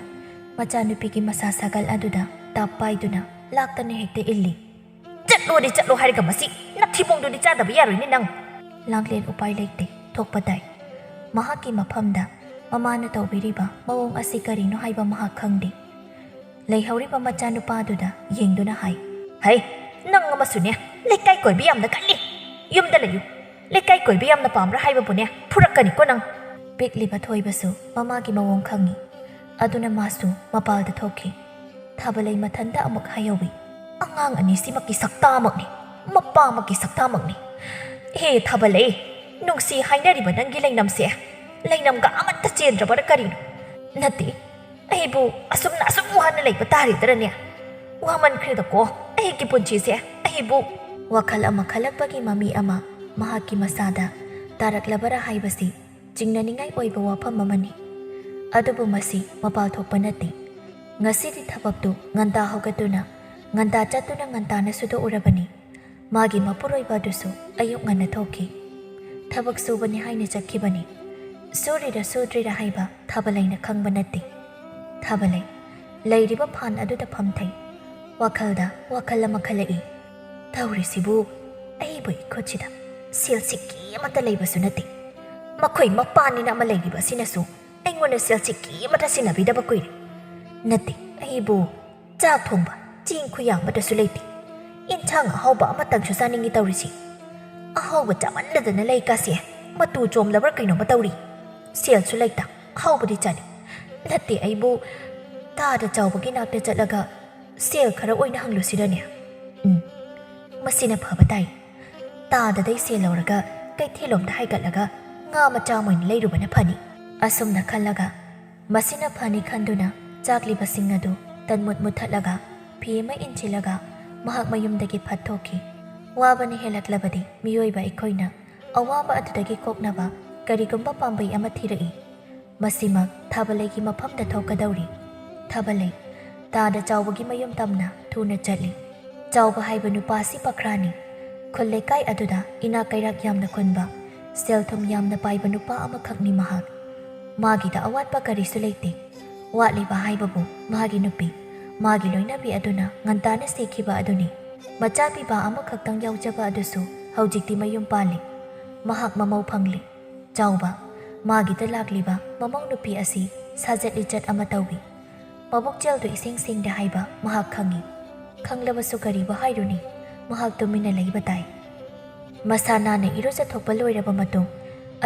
ꯃꯆꯥꯅꯨꯄꯤꯒꯤ ꯃꯁꯥ ꯁꯥꯒꯜ ꯑꯗꯨꯗ ꯇꯥꯞ ꯄꯥꯏꯗꯨꯅ ꯂꯥꯛꯇꯅ ꯍꯦꯛꯇ ꯏꯜꯂꯤ꯫ "ꯆꯠꯂꯣꯗꯤ ꯆꯠꯂꯣ ꯍꯥꯏꯔꯒ ꯃꯁꯤ ꯅꯊꯤꯕꯣꯡꯗꯨꯗꯤ ꯆꯥꯗꯕ ꯌꯥꯔꯣꯏꯅꯦ ꯅꯪ꯫" ꯂꯥꯡꯂꯦꯟ ꯎꯄꯥꯏ ꯂꯩꯇꯦ, ꯊꯣꯛꯄ ꯇꯥꯏ꯫ ꯃꯍꯥꯛꯀꯤ ꯃꯐꯝꯗ ꯃꯃꯥꯅ ꯇꯧꯕꯤꯔꯤꯕ ꯃꯑꯣꯡ ꯑꯁꯤ ꯀꯔꯤꯅꯣ ꯍꯥꯏꯕ ꯃꯍꯥꯛ ꯈꯪꯗꯦ꯫ ꯂꯩꯍꯧꯔꯤꯕ ꯃꯆꯥꯅꯨꯄꯥꯗꯨꯗ ꯌꯦꯡꯗꯨꯅ ꯍꯥꯏ, "ꯍꯩ, ꯅꯪ ꯑꯃꯁꯨꯅꯦ, ꯂꯩꯀꯥꯏ ꯀꯣꯏꯕ ꯌꯥꯝꯅ ꯀꯜꯂꯤ꯫ ꯌꯨꯝꯗ ꯂꯩꯌꯨ꯫ ꯂꯩꯀꯥꯏ ꯀꯣꯏꯕ ꯌꯥꯝꯅ ꯄꯥꯝꯕ꯭ꯔꯥ ꯍꯥꯏꯕꯕꯨꯅꯦ, ꯐꯨꯔꯛꯀꯅꯤꯀꯣ ꯅꯪ꯫" ꯄꯤꯛꯂꯤꯕ ꯊꯣꯏꯕꯁꯨ ꯃꯃꯥꯒꯤ ꯃꯑꯣꯡ ꯈꯪꯏ꯫ ꯑꯗꯨꯅ ꯃꯥꯁꯨ ꯃꯄꯥꯜꯗ ꯊꯣꯛꯈꯤ꯫ ꯊꯥꯕꯂꯩ ꯃꯊꯟꯇ ꯑꯃꯨꯛ ꯍꯥꯏꯍꯧꯏ, "ꯑꯉꯥꯡ ꯑꯅꯤꯁꯤꯃꯛꯀꯤ ꯁꯛꯇꯥꯃꯛꯅꯤ, ꯃꯄꯥꯃꯛꯀꯤ ꯁꯛꯇꯥꯃꯛꯅꯤ꯫ ꯍꯦ ꯊꯥꯕꯂꯩ, ꯅꯨꯡꯁꯤ ꯍꯥꯏꯅꯔꯤꯕ ꯅꯪꯒꯤ ꯂꯩꯅꯝꯁꯦ ꯂꯩꯅꯝꯒ ꯑꯃꯠꯇ ꯆꯦꯟꯗ꯭ꯔꯕꯔꯥ ꯀꯔꯤꯅꯣ? ꯅꯠꯇꯦ, ꯑꯩꯕꯨ ꯑꯁꯨꯝꯅ ꯑꯁꯨꯝ ꯋꯥꯅ ꯂꯩꯕ ꯇꯥꯔꯤꯗ꯭ꯔꯅꯦ? ꯋꯥꯃꯟꯈ꯭ꯔꯦꯗꯀꯣ ꯑꯩꯒꯤ ꯄꯨꯟꯁꯤꯁꯦ, ꯑꯩꯕꯨ꯫" ꯋꯥꯈꯜ ꯑꯃ ꯈꯜꯂꯛꯄꯒꯤ ꯃꯃꯤ ꯑꯃ ꯃꯍꯥꯛꯀꯤ ꯃꯁꯥꯗ ꯇꯥꯔꯛꯂꯕꯔꯥ ꯍꯥꯏꯕꯁꯤ ꯆꯤꯡꯅꯅꯤꯡꯉꯥꯏ ꯑꯣꯏꯕ ꯋꯥꯐꯝ ꯑꯃꯅꯤ꯫ ꯑꯗꯨꯕꯨ ꯃꯁꯤ ꯃꯄꯥꯜ ꯊꯣꯛꯄ ꯅꯠꯇꯦ꯫ ꯉꯁꯤꯗꯤ ꯊꯕꯛꯇꯨ ꯉꯟꯇꯥ ꯍꯧꯒꯠꯇꯨꯅ, ꯉꯟꯇꯥ ꯆꯠꯇꯨꯅ ꯉꯟꯇꯥꯅ ꯁꯨꯗꯣꯛꯎꯔꯕꯅꯤ꯫ ꯃꯥꯒꯤ ꯃꯄꯨꯔꯣꯏꯕ ꯑꯗꯨꯁꯨ ꯑꯌꯨꯛ ꯉꯟꯅ ꯊꯣꯛꯈꯤ꯫ ꯊꯕꯛ ꯁꯨꯕꯅꯤ ꯍꯥꯏꯅ ꯆꯠꯈꯤꯕꯅꯤ꯫ ꯁꯨꯔꯤꯔ ꯁꯨꯗ꯭ꯔꯤꯔ ꯍꯥꯏꯕ ꯊꯥꯕꯂꯩꯅ ꯈꯪꯕ ꯅꯠꯇꯦ꯫ ꯊꯥꯕꯂꯩ ꯂꯩꯔꯤꯕ ꯐꯥꯟ ꯑꯗꯨꯗ ꯐꯝꯊꯩ꯫ ꯋꯥꯈꯜꯗ ꯋꯥꯈꯜ ꯑꯃ ꯈꯜꯂꯛꯏ꯫ "ꯇꯧꯔꯤꯁꯤꯕꯨ, ꯑꯩꯕꯨ ꯏꯈꯨꯠꯁꯤꯗ ꯁꯦꯜ ꯁꯤꯀꯤ ꯑꯃꯠꯇ ꯂꯩꯕꯁꯨ ꯅꯠꯇꯦ꯫ ꯃꯈꯣꯏ ꯃꯄꯥꯟꯅꯤꯅ ꯑꯃ ꯂꯩꯔꯤꯕ ꯑꯁꯤꯅꯁꯨ ꯑꯩꯉꯣꯟꯗ ꯁꯦꯜ ꯁꯤꯀꯤ ꯑꯃꯠꯇ ꯁꯤꯟꯅꯕꯤꯗꯕ ꯀꯨꯏꯔꯦ꯫ ꯅꯠꯇꯦ, ꯑꯩꯕꯨ ꯆꯥꯛ ꯊꯣꯡꯕ ꯆꯦꯡ ꯈꯨꯌꯥꯝ ꯑꯃꯠꯇꯁꯨ ꯂꯩꯇꯦ꯫ ꯏꯟꯁꯥꯡ ꯑꯍꯥꯎꯕ ꯑꯃꯇꯪꯁꯨ ꯆꯥꯅꯤꯡꯉꯤ ꯇꯧꯔꯤꯁꯤ꯫ ꯑꯍꯥꯎꯕ ꯆꯥꯃꯟꯗꯗꯅ ꯂꯩꯀꯥꯁꯦ ꯃꯇꯨ ꯆꯣꯝꯂꯕ꯭ꯔꯥ ꯀꯩꯅꯣꯝꯃ ꯇꯧꯔꯤ꯫ ꯁꯦꯜꯁꯨ ꯂꯩꯇ, ꯑꯍꯥꯎꯕꯗꯤ ꯆꯥꯅꯤꯡ꯫ ꯅꯠꯇꯦ, ꯑꯩꯕꯨ ꯇꯥꯗ ꯆꯥꯎꯕꯒꯤ ꯅꯥꯛꯇ ꯆꯠꯂꯒ ꯁꯦꯜ ꯈꯔ ꯑꯣꯏꯅ ꯍꯪꯂꯨꯁꯤꯔꯅꯦ? ꯎꯝ, ꯃꯁꯤꯅ ꯐꯕ ꯇꯥꯏ꯫ ꯇꯥꯗꯗꯩ ꯁꯦꯜ ꯂꯧꯔꯒ ꯀꯩꯊꯦꯜꯂꯣꯝꯗ ꯍꯥꯏꯒꯠꯂꯒ ꯉꯥ ꯃꯆꯥ ꯑꯃ ꯑꯣꯏꯅ ꯂꯩꯔꯨꯕꯅ ꯐꯅꯤ꯫" ꯑꯁꯨꯝꯅ ꯈꯜꯂꯒ, ꯃꯁꯤꯅ ꯐꯅꯤ ꯈꯟꯗꯨꯅ ꯆꯥꯛꯂꯤꯕꯁꯤꯡ ꯑꯗꯨ ꯇꯟꯃꯨꯠ ꯃꯨꯠꯊꯠꯂꯒ ꯐꯤ ꯑꯃ ꯏꯟꯁꯤꯜꯂꯒ ꯃꯍꯥꯛ ꯃꯌꯨꯝꯗꯒꯤ ꯐꯠ ꯊꯣꯛꯈꯤ꯫ ꯋꯥꯕꯅ ꯍꯦꯜꯂꯛꯂꯕꯗꯤ ꯃꯤꯑꯣꯏꯕ ꯑꯩꯈꯣꯏꯅ ꯑꯋꯥꯕ ꯑꯗꯨꯗꯒꯤ ꯀꯣꯛꯅꯕ ꯀꯔꯤꯒꯨꯝꯕ ꯄꯥꯝꯕꯩ ꯑꯃ ꯊꯤꯔꯛꯏ꯫ ꯃꯁꯤꯃꯛ ꯊꯥꯕꯂꯩꯒꯤ ꯃꯐꯝꯗ ꯊꯣꯛꯀꯗꯧꯔꯤ꯫ ꯊꯥꯕꯂꯩ ꯇꯥꯗ ꯆꯥꯎꯕꯒꯤ ꯃꯌꯨꯝ ꯇꯝꯅ ꯊꯨꯅ ꯆꯠꯂꯤ꯫ ꯆꯥꯎꯕ ꯍꯥꯏꯕ ꯅꯨꯄꯥ ꯑꯁꯤ ꯄꯈ꯭ꯔꯥꯅꯤ꯫ ꯈꯨꯜ ꯂꯩꯀꯥꯏ ꯑꯗꯨꯗ ꯏꯅꯥꯛ ꯀꯩꯔꯥꯛ ꯌꯥꯝꯅ ꯈꯨꯟꯕ, ꯁꯦꯜ ꯊꯨꯝ ꯌꯥꯝꯅ ꯄꯥꯏꯕ ꯅꯨꯄꯥ ꯑꯃꯈꯛꯅꯤ ꯃꯍꯥꯛ꯫ ꯃꯥꯒꯤꯗ ꯑꯋꯥꯠꯄ ꯀꯔꯤꯁꯨ ꯂꯩꯇꯦ꯫ ꯋꯥꯠꯂꯤꯕ ꯍꯥꯏꯕꯕꯨ ꯃꯥꯒꯤ ꯅꯨꯄꯤ, ꯃꯥꯒꯤ ꯂꯣꯏꯅꯕꯤ ꯑꯗꯨꯅ ꯉꯟꯇꯥꯅ ꯁꯤꯈꯤꯕ ꯑꯗꯨꯅꯤ꯫ ꯃꯆꯥ ꯄꯤꯕ ꯑꯃꯈꯛꯇꯪ ꯌꯥꯎꯖꯕ ꯑꯗꯨꯁꯨ ꯍꯧꯖꯤꯛꯇꯤ ꯃꯌꯨꯝ ꯄꯥꯜꯂꯤ꯫ ꯃꯍꯥꯛ ꯃꯃꯧ ꯐꯪꯂꯤ꯫ ꯆꯥꯎꯕ, ꯃꯥꯒꯤꯗ ꯂꯥꯛꯂꯤꯕ ꯃꯃꯧ ꯅꯨꯄꯤ ꯑꯁꯤ ꯁꯥꯖꯠ ꯂꯤꯆꯠ ꯑꯃ ꯇꯧꯏ꯫ ꯃꯕꯨꯛꯆꯦꯜꯗꯨ ꯏꯁꯦꯡ ꯁꯦꯡꯗꯦ ꯍꯥꯏꯕ ꯃꯍꯥꯛ ꯈꯪꯏ꯫ ꯈꯪꯂꯕꯁꯨ ꯀꯔꯤꯕꯨ ꯍꯥꯏꯔꯨꯅꯤ, ꯃꯍꯥꯛ ꯇꯨꯃꯤꯟꯅ ꯂꯩꯕ ꯇꯥꯏ꯫ ꯃꯁꯥ ꯅꯥꯟꯅ ꯏꯔꯨꯖꯊꯣꯛꯄ ꯂꯣꯏꯔꯕ ꯃꯇꯨꯡ,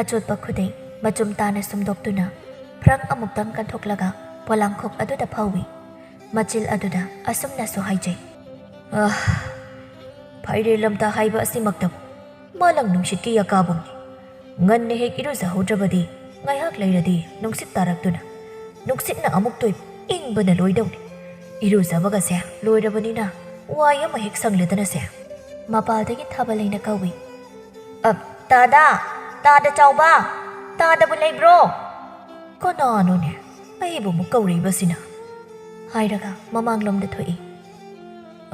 ꯑꯆꯣꯠꯄ ꯈꯨꯗꯩ ꯃꯆꯨꯝ ꯇꯥꯅ ꯁꯨꯝꯗꯣꯛꯇꯨꯅ ꯐ꯭ꯔꯪ ꯑꯃꯨꯛꯇꯪ ꯀꯟꯊꯣꯛꯂꯒ ꯄꯣꯂꯥꯡꯈꯣꯛ ꯑꯗꯨꯗ ꯐꯧꯏ꯫ ꯃꯆꯤꯜ ꯑꯗꯨꯗ ꯑꯁꯨꯝꯅꯁꯨ ꯍꯥꯏꯖꯩ, "ꯑꯥ, ꯐꯥꯏꯔꯦꯜ ꯂꯝꯇꯥ ꯍꯥꯏꯕ ꯑꯁꯤꯃꯛꯇꯕꯨ ꯃꯥꯂꯪ ꯅꯨꯡꯁꯤꯠꯀꯤ ꯌꯀꯥꯕꯨꯡꯅꯤ꯫ ꯉꯟꯅ ꯍꯦꯛ ꯏꯔꯨꯖꯍꯧꯗ꯭ꯔꯕꯗꯤ ꯉꯥꯏꯍꯥꯛ ꯂꯩꯔꯗꯤ ꯅꯨꯡꯁꯤꯠ ꯇꯥꯔꯛꯇꯨꯅ ꯅꯨꯡꯁꯤꯠꯅ ꯑꯃꯨꯛꯇꯣꯏꯕ ꯏꯪꯕꯅ ꯂꯣꯏꯗꯧꯔꯦ꯫ ꯏꯔꯨꯖꯕꯒꯁꯦ ꯂꯣꯏꯔꯕꯅꯤꯅ ꯋꯥꯏ ꯑꯃ ꯍꯦꯛ ꯁꯪꯂꯦꯗꯅꯁꯦ꯫" ꯃꯄꯥꯜꯗꯒꯤ ꯊꯥꯕꯂꯩꯅ ꯀꯧꯏ, "ꯑ, ꯇꯥꯗꯥ, ꯇꯥꯗ ꯆꯥꯎꯕ, ꯇꯥꯗꯕꯨ ꯂꯩꯕ꯭ꯔꯣ?" "ꯀꯅꯥꯅꯣꯅꯦ ꯑꯩꯕꯨ ꯑꯃꯨꯛ ꯀꯧꯔꯛꯏꯕꯁꯤꯅ?" ꯍꯥꯏꯔꯒ ꯃꯃꯥꯡꯂꯣꯝꯗ ꯊꯣꯛꯏ꯫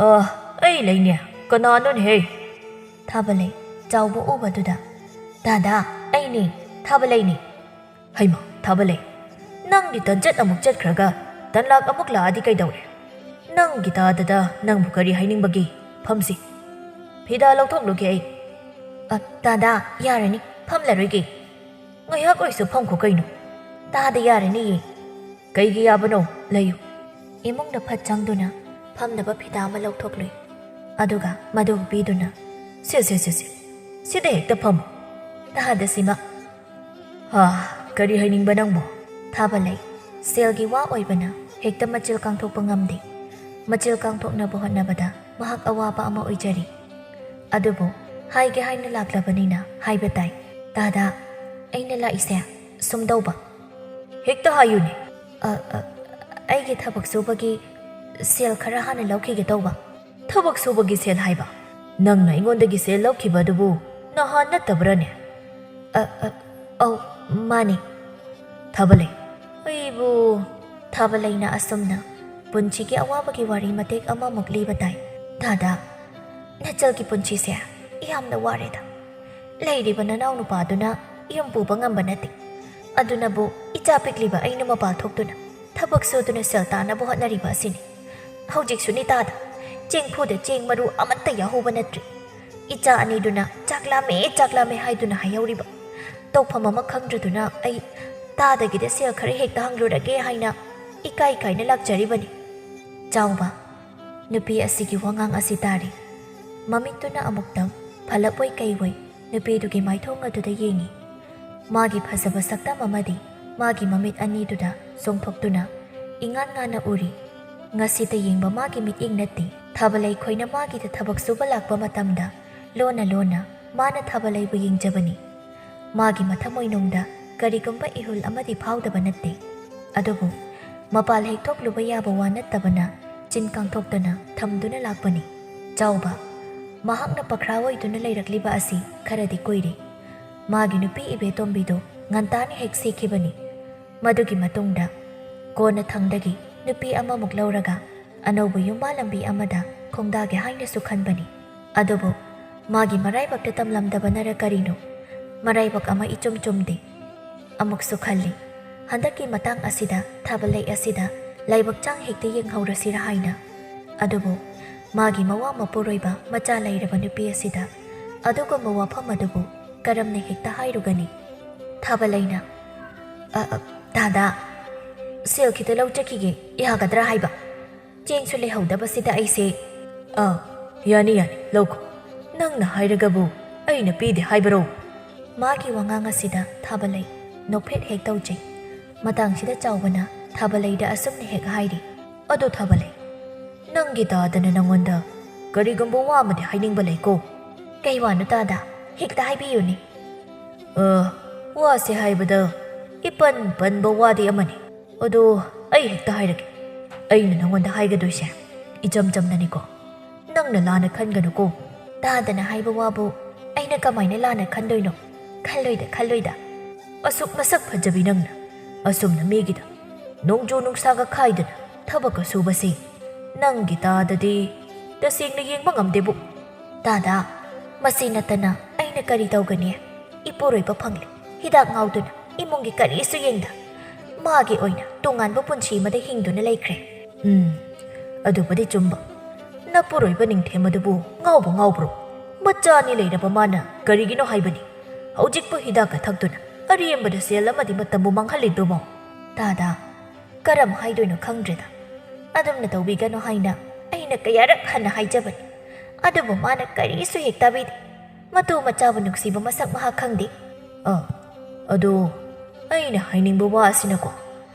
"ꯑ, ꯑꯩ ꯂꯩꯅꯦ, ꯀꯅꯥꯅꯣꯅꯦꯍꯦ?" ꯊꯥꯕꯂꯩ ꯆꯥꯎꯕ ꯎꯕꯗꯨꯗ, "ꯗꯥꯗꯥ, ꯑꯩꯅꯦ, ꯊꯥꯕꯂꯩꯅꯦ꯫" "ꯍꯩꯃꯥ, ꯊꯥꯕꯂꯩ, ꯅꯪꯗꯤ ꯇꯟꯆꯠ ꯑꯃꯨꯛ ꯆꯠꯈ꯭ꯔꯒ ꯇꯟꯂꯥꯛ ꯑꯃꯨꯛ ꯂꯥꯛꯑꯗꯤ ꯀꯩꯗꯧꯔꯦ? ꯅꯪꯒꯤ ꯇꯥꯗꯗ ꯅꯪꯕꯨ ꯀꯔꯤ ꯍꯥꯏꯅꯤꯡꯕꯒꯦ? ꯐꯝꯁꯤ꯫ ꯐꯤꯗꯥ ꯂꯧꯊꯣꯛꯂꯨꯒꯦ ꯑꯩ꯫ "ꯑ, ꯇꯥꯗꯥ, ꯌꯥꯔꯅꯤ, ꯐꯝꯂꯔꯣꯏꯒꯦ꯫" "ꯉꯥꯏꯍꯥꯛ ꯑꯣꯏꯁꯨ ꯐꯝꯈꯣ ꯀꯩꯅꯣ꯫" "ꯇꯥꯗ, ꯌꯥꯔꯅꯤꯌꯦ꯫" "ꯀꯩꯒꯤ ꯌꯥꯕꯅꯣ? ꯂꯩꯌꯨ꯫" ꯏꯃꯨꯡꯗ ꯐꯠ ꯆꯪꯗꯨꯅ ꯐꯝꯅꯕ ꯐꯤꯗꯥ ꯑꯃ ꯂꯧꯊꯣꯛꯂꯨꯏ꯫ ꯑꯗꯨꯒ ꯃꯗꯨ ꯄꯤꯗꯨꯅ, "ꯁꯦ, ꯁꯦ, ꯁꯦ, ꯁꯦ, ꯁꯤꯗ ꯍꯦꯛꯇ ꯐꯝꯃꯨ꯫ ꯇꯥꯗ ꯁꯤꯃ꯫" "ꯍꯥ, ꯀꯔꯤ ꯍꯥꯏꯅꯤꯡꯕ ꯅꯪꯕꯣ?" ꯊꯥꯕ ꯂꯩ꯫ ꯁꯦꯜꯒꯤ ꯋꯥ ꯑꯣꯏꯕꯅ ꯍꯦꯛꯇ ꯃꯆꯤꯜ ꯀꯥꯡꯊꯣꯛꯄ ꯉꯝꯗꯦ꯫ ꯃꯆꯤꯜ ꯀꯥꯡꯊꯣꯛꯅꯕ ꯍꯣꯠꯅꯕꯗ ꯃꯍꯥꯛ ꯑꯋꯥꯕ ꯑꯃ ꯑꯣꯏꯖꯔꯤ꯫ ꯑꯗꯨꯕꯨ ꯍꯥꯏꯒꯦ ꯍꯥꯏꯅ ꯂꯥꯛꯂꯕꯅꯤꯅ ꯍꯥꯏꯕ ꯇꯥꯏ꯫ "ꯇꯥꯗ, ꯑꯩꯅ ꯂꯥꯛꯏꯁꯦ ꯁꯨꯝꯗꯧꯕ꯫" "ꯍꯦꯛꯇ ꯍꯥꯏꯌꯨꯅꯦ꯫" "ꯑ, ꯑ, ꯑꯩꯒꯤ ꯊꯕꯛ ꯁꯨꯕꯒꯤ ꯁꯦꯜ ꯈꯔ ꯍꯥꯟꯅ ꯂꯧꯈꯤꯒꯦ ꯇꯧꯕ꯫" "ꯊꯕꯛ ꯁꯨꯕꯒꯤ ꯁꯦꯜ ꯍꯥꯏꯕ? ꯅꯪꯅ ꯑꯩꯉꯣꯟꯗꯒꯤ ꯁꯦꯜ ꯂꯧꯈꯤꯕ ꯑꯗꯨꯕꯨ ꯅꯍꯥꯟ ꯅꯠꯇꯕ꯭ꯔꯥꯅꯦ?" "ꯑ, ꯑ, ꯑꯧ, ꯃꯥꯅꯦ꯫" "ꯊꯥꯕꯂꯩ, ꯑꯩꯕꯨ꯫" ꯊꯥꯕꯂꯩꯅ ꯑꯁꯨꯝꯅ ꯄꯨꯟꯁꯤꯒꯤ ꯑꯋꯥꯕꯒꯤ ꯋꯥꯔꯤ ꯃꯇꯦꯛ ꯑꯃꯃꯨꯛ ꯂꯤꯕ ꯇꯥꯏ꯫ "ꯗꯥꯗꯥ, ꯅꯆꯜꯒꯤ ꯄꯨꯟꯁꯤꯁꯦ ꯌꯥꯝꯅ ꯋꯥꯔꯦꯗ꯫ ꯂꯩꯔꯤꯕ ꯅꯅꯥꯎ ꯅꯨꯄꯥꯗꯨꯅ ꯌꯨꯝ ꯄꯨꯕ ꯉꯝꯕ ꯅꯠꯇꯦ꯫ ꯑꯗꯨꯅꯕꯨ ꯏꯆꯥ ꯄꯤꯛꯂꯤꯕ ꯑꯩꯅ ꯃꯄꯥꯜ ꯊꯣꯛꯇꯨꯅ ꯊꯕꯛ ꯁꯨꯗꯨꯅ ꯁꯦꯜ ꯇꯥꯅꯕ ꯍꯣꯠꯅꯔꯤꯕ ꯑꯁꯤꯅꯤ꯫ ꯍꯧꯖꯤꯛꯁꯨ ꯅꯤꯇꯥꯗ ꯆꯦꯡꯐꯨꯗ ꯆꯦꯡ ꯃꯔꯨ ꯑꯃꯠꯇ ꯌꯥꯎꯍꯧꯕ ꯅꯠꯇ꯭ꯔꯤ꯫ ꯏꯆꯥ ꯑꯅꯤꯗꯨꯅ 'ꯆꯥꯛ ꯂꯥꯝꯃꯦ, ꯆꯥꯛ ꯂꯥꯝꯃꯦ' ꯍꯥꯏꯗꯨꯅ ꯍꯥꯏꯍꯧꯔꯤꯕ꯫ ꯇꯧꯐꯝ ꯑꯃ ꯈꯪꯗ꯭ꯔꯗꯨꯅ ꯑꯩ ꯇꯥꯗꯒꯤꯗ ꯁꯦꯜ ꯈꯔ ꯍꯦꯛꯇ ꯍꯪꯂꯨꯔꯒꯦ ꯍꯥꯏꯅ ꯏꯀꯥꯏ ꯀꯥꯏꯅ ꯂꯥꯛꯆꯔꯤꯕꯅꯤ꯫" ꯆꯥꯎꯕ ꯅꯨꯄꯤ ꯑꯁꯤꯒꯤ ꯋꯥꯉꯥꯡ ꯑꯁꯤ ꯇꯥꯔꯤ꯫ ꯃꯃꯤꯠꯇꯨꯅ ꯑꯃꯨꯛꯇꯪ ꯐꯂꯞ ꯑꯣꯏ ꯀꯩ ꯑꯣꯏ ꯅꯨꯄꯤꯗꯨꯒꯤ ꯃꯥꯏꯊꯣꯡ ꯑꯗꯨꯗ ꯌꯦꯡꯉꯤ꯫ ꯃꯥꯒꯤ ꯐꯖꯕ ꯁꯛꯇꯝ ꯑꯃꯗꯤ ꯃꯥꯒꯤ ꯃꯃꯤꯠ ꯑꯅꯤꯗꯨꯗ ꯆꯣꯡꯊꯣꯛꯇꯨꯅ ꯏꯉꯥꯟ ꯉꯥꯟꯅ ꯎꯔꯤ꯫ ꯉꯁꯤꯇ ꯌꯦꯡꯕ ꯃꯥꯒꯤ ꯃꯤꯠꯌꯦꯡ ꯅꯠꯇꯦ꯫ ꯊꯥꯕꯂꯩ ꯈꯣꯏꯅ ꯃꯥꯒꯤꯗ ꯊꯕꯛ ꯁꯨꯕ ꯂꯥꯛꯄ ꯃꯇꯝꯗ ꯂꯣꯟꯅ ꯂꯣꯟꯅ ꯃꯥꯅ ꯊꯥꯕꯂꯩꯕꯨ ꯌꯦꯡꯖꯕꯅꯤ꯫ ꯃꯥꯒꯤ ꯃꯊꯃꯣꯏꯅꯨꯡꯗ ꯀꯔꯤꯒꯨꯝꯕ ꯏꯍꯨꯜ ꯑꯃꯗꯤ ꯐꯥꯎꯗꯕ ꯅꯠꯇꯦ꯫ ꯑꯗꯨꯕꯨ ꯃꯄꯥꯜ ꯍꯦꯛ ꯊꯣꯛꯂꯨꯕ ꯌꯥꯕ ꯋꯥ ꯅꯠꯇꯕꯅ ꯆꯤꯟ ꯀꯥꯡꯊꯣꯛꯇꯅ ꯊꯝꯗꯨꯅ ꯂꯥꯛꯄꯅꯤ꯫ ꯆꯥꯎꯕ ꯃꯍꯥꯛꯅ ꯄꯈ꯭ꯔꯥ ꯑꯣꯏꯗꯨꯅ ꯂꯩꯔꯛꯂꯤꯕ ꯑꯁꯤ ꯈꯔꯗꯤ ꯀꯨꯏꯔꯦ꯫ ꯃꯥꯒꯤ ꯅꯨꯄꯤ ꯏꯕꯦꯇꯣꯝꯕꯤꯗꯨ ꯉꯟꯇꯥꯅ ꯍꯦꯛ ꯁꯤꯈꯤꯕꯅꯤ꯫ ꯃꯗꯨꯒꯤ ꯃꯇꯨꯡꯗ ꯀꯣꯟꯅꯊꯪꯗꯒꯤ ꯅꯨꯄꯤ ꯑꯃꯃꯨꯛ ꯂꯧꯔꯒ ꯑꯅꯧꯕ ꯌꯨꯝꯕꯥꯜ ꯂꯝꯕꯤ ꯑꯃꯗ ꯈꯣꯡꯗꯥꯒꯦ ꯍꯥꯏꯅꯁꯨ ꯈꯟꯕꯅꯤ꯫ ꯑꯗꯨꯕꯨ ꯃꯥꯒꯤ ꯃꯔꯥꯏꯕꯛꯇ ꯇꯝꯂꯝꯗꯕꯅꯔ ꯀꯔꯤꯅꯣ, ꯃꯔꯥꯏꯕꯛ ꯑꯃ ꯏꯆꯨꯝ ꯆꯨꯝꯗꯦ꯫ ꯑꯃꯨꯛꯁꯨ ꯈꯜꯂꯤ, ꯍꯟꯗꯛꯀꯤ ꯃꯇꯥꯡ ꯑꯁꯤꯗ ꯊꯥꯕꯂꯩ ꯑꯁꯤꯗ ꯂꯥꯏꯕꯛ ꯆꯥꯡ ꯍꯦꯛꯇ ꯌꯦꯡꯍꯧꯔꯁꯤꯔꯥ ꯍꯥꯏꯅ꯫ ꯑꯗꯨꯕꯨ ꯃꯥꯒꯤ ꯃꯋꯥ ꯃꯄꯨꯔꯣꯏꯕ ꯃꯆꯥ ꯂꯩꯔꯕ ꯅꯨꯄꯤ ꯑꯁꯤꯗ ꯑꯗꯨꯒꯨꯝꯕ ꯋꯥꯐꯝ ꯑꯗꯨꯕꯨ ꯀꯔꯝꯅ ꯍꯦꯛꯇ ꯍꯥꯏꯔꯨꯒꯅꯤ? ꯊꯥꯕꯂꯩꯅ, "ꯑ, ꯑ, ꯗꯥꯗꯥ, ꯁꯦꯜ ꯈꯤꯇ ꯂꯧꯖꯈꯤꯒꯦ, ꯌꯥꯒꯗ꯭ꯔꯥ ꯍꯥꯏꯕ? ꯆꯦꯡꯁꯨ ꯂꯩꯍꯧꯗꯕꯁꯤꯗ ꯑꯩꯁꯦ"꯫ "ꯑꯥ, ꯌꯥꯅꯤ, ꯌꯥꯅꯤ, ꯂꯧꯈꯣ꯫ ꯅꯪꯅ ꯍꯥꯏꯔꯒꯕꯨ ꯑꯩꯅ ꯄꯤꯗꯦ ꯍꯥꯏꯕꯔꯣ?" ꯃꯥꯒꯤ ꯋꯥꯉꯥꯡ ꯑꯁꯤꯗ ꯊꯥꯕꯂꯩ ꯅꯣꯛꯐꯦꯠ ꯍꯦꯛ ꯇꯧꯖꯩ꯫ ꯃꯇꯥꯡꯁꯤꯗ ꯆꯥꯎꯕꯅ ꯊꯥꯕꯂꯩꯗ ꯑꯁꯨꯝꯅ ꯍꯦꯛ ꯍꯥꯏꯔꯤ, "ꯑꯗꯣ ꯊꯥꯕꯂꯩ, ꯅꯪꯒꯤ ꯗꯥꯗꯥꯅ ꯅꯪꯉꯣꯟꯗ ꯀꯔꯤꯒꯨꯝꯕ ꯋꯥ ꯑꯃꯗꯤ ꯍꯥꯏꯅꯤꯡꯕ ꯂꯩꯀꯣ?" "ꯀꯩ ꯋꯥꯅꯣ ꯗꯥꯗꯥ? ꯍꯦꯛꯇ ꯍꯥꯏꯕꯤꯌꯨꯅꯦ꯫" "ꯑ, ꯋꯥꯁꯦ ꯍꯥꯏꯕꯗ ꯏꯄꯟ ꯄꯟꯕ ꯋꯥꯗꯤ ꯑꯃꯅꯤ꯫ ꯑꯗꯣ ꯑꯩ ꯍꯦꯛꯇ ꯍꯥꯏꯔꯒꯦ꯫ ꯑꯩꯅ ꯅꯪꯉꯣꯟꯗ ꯍꯥꯏꯒꯗꯣꯏꯁꯦ ꯏꯆꯝ ꯆꯝꯅꯅꯤꯀꯣ꯫ ꯅꯪꯅ ꯂꯥꯟꯅ ꯈꯟꯒꯅꯨꯀꯣ꯫" "ꯗꯥꯗꯥꯅ ꯍꯥꯏꯕ ꯋꯥꯕꯨ ꯑꯩꯅ ꯀꯃꯥꯏꯅ ꯂꯥꯟꯅ ꯈꯟꯗꯣꯏꯅꯣ? ꯈꯜꯂꯣꯏꯗ, ꯈꯜꯂꯣꯏꯗ꯫" "ꯑꯁꯨꯛ ꯃꯁꯛ ꯐꯖꯕꯤ ꯅꯪꯅ ꯑꯁꯨꯝꯅ ꯃꯤꯒꯤꯗ ꯅꯣꯡꯖꯨ ꯅꯨꯡꯁꯥꯒ ꯈꯥꯏꯗꯅ ꯊꯕꯛꯀ ꯁꯨꯕꯁꯤ ꯅꯪꯒꯤ ꯗꯥꯗꯥꯗꯤ ꯇꯁꯦꯡꯅ ꯌꯦꯡꯕ ꯉꯝꯗꯦꯕꯨ꯫" "ꯗꯥꯗꯥ, ꯃꯁꯤ ꯅꯠꯇꯅ ꯑꯩꯅ ꯀꯔꯤ ꯇꯧꯒꯅꯤ? ꯏꯄꯨꯔꯣꯏꯕ ꯐꯪꯂꯦ, ꯍꯤꯗꯥꯛ ꯉꯥꯎꯗꯨꯅ ꯏꯃꯨꯡꯒꯤ ꯀꯔꯤꯁꯨ ꯌꯦꯡꯗ ꯃꯥꯒꯤ ꯑꯣꯏꯅ ꯇꯣꯉꯥꯟꯕ ꯄꯨꯟꯁꯤ ꯑꯃꯗ ꯍꯤꯡꯗꯨꯅ ꯂꯩꯈ꯭ꯔꯦ꯫" "ꯎꯝ, ꯑꯗꯨꯕꯨꯗꯤ ꯆꯨꯝꯕ꯫ ꯅꯄꯨꯔꯣꯏꯕ ꯅꯤꯡꯊꯦꯝ ꯑꯗꯨꯕꯨ ꯉꯥꯎꯕ ꯉꯥꯎꯕ꯭ꯔꯣ? ꯃꯆꯥ ꯑꯅꯤ ꯂꯩꯔꯕ ꯃꯥꯅ ꯀꯔꯤꯒꯤꯅꯣ ꯍꯥꯏꯕꯅꯤ ꯍꯧꯖꯤꯛꯄꯨ ꯍꯤꯗꯥꯛꯀ ꯊꯛꯇꯨꯅ ꯑꯔꯦꯝꯕꯗ ꯁꯦꯜ ꯑꯃꯗꯤ ꯃꯇꯝꯕꯨ ꯃꯥꯡꯍꯜꯂꯤꯗꯨꯕꯣ?" "ꯗꯥꯗꯥ, ꯀꯔꯝ ꯍꯥꯏꯗꯣꯏꯅꯣ ꯈꯪꯗ꯭ꯔꯦꯗ꯫ ꯑꯗꯨꯝꯅ ꯇꯧꯕꯤꯒꯅꯨ ꯍꯥꯏꯅ ꯑꯩꯅ ꯀꯌꯥꯔꯛ ꯍꯟꯅ ꯍꯥꯏꯖꯕꯅꯤ, ꯑꯗꯨꯕꯨ ꯃꯥꯅ ꯀꯔꯤꯁꯨ ꯍꯦꯛ ꯇꯥꯕꯤꯗꯦ꯫ ꯃꯇꯨ ꯃꯆꯥꯕꯨ ꯅꯨꯡꯁꯤꯕ ꯃꯁꯛ ꯃꯍꯥꯛ ꯈꯪꯗꯦ꯫" "ꯑ, ꯑꯗꯣ ꯑꯩꯅ ꯍꯥꯏꯅꯤꯡꯕ ꯋꯥ ꯑꯁꯤꯅꯀꯣ,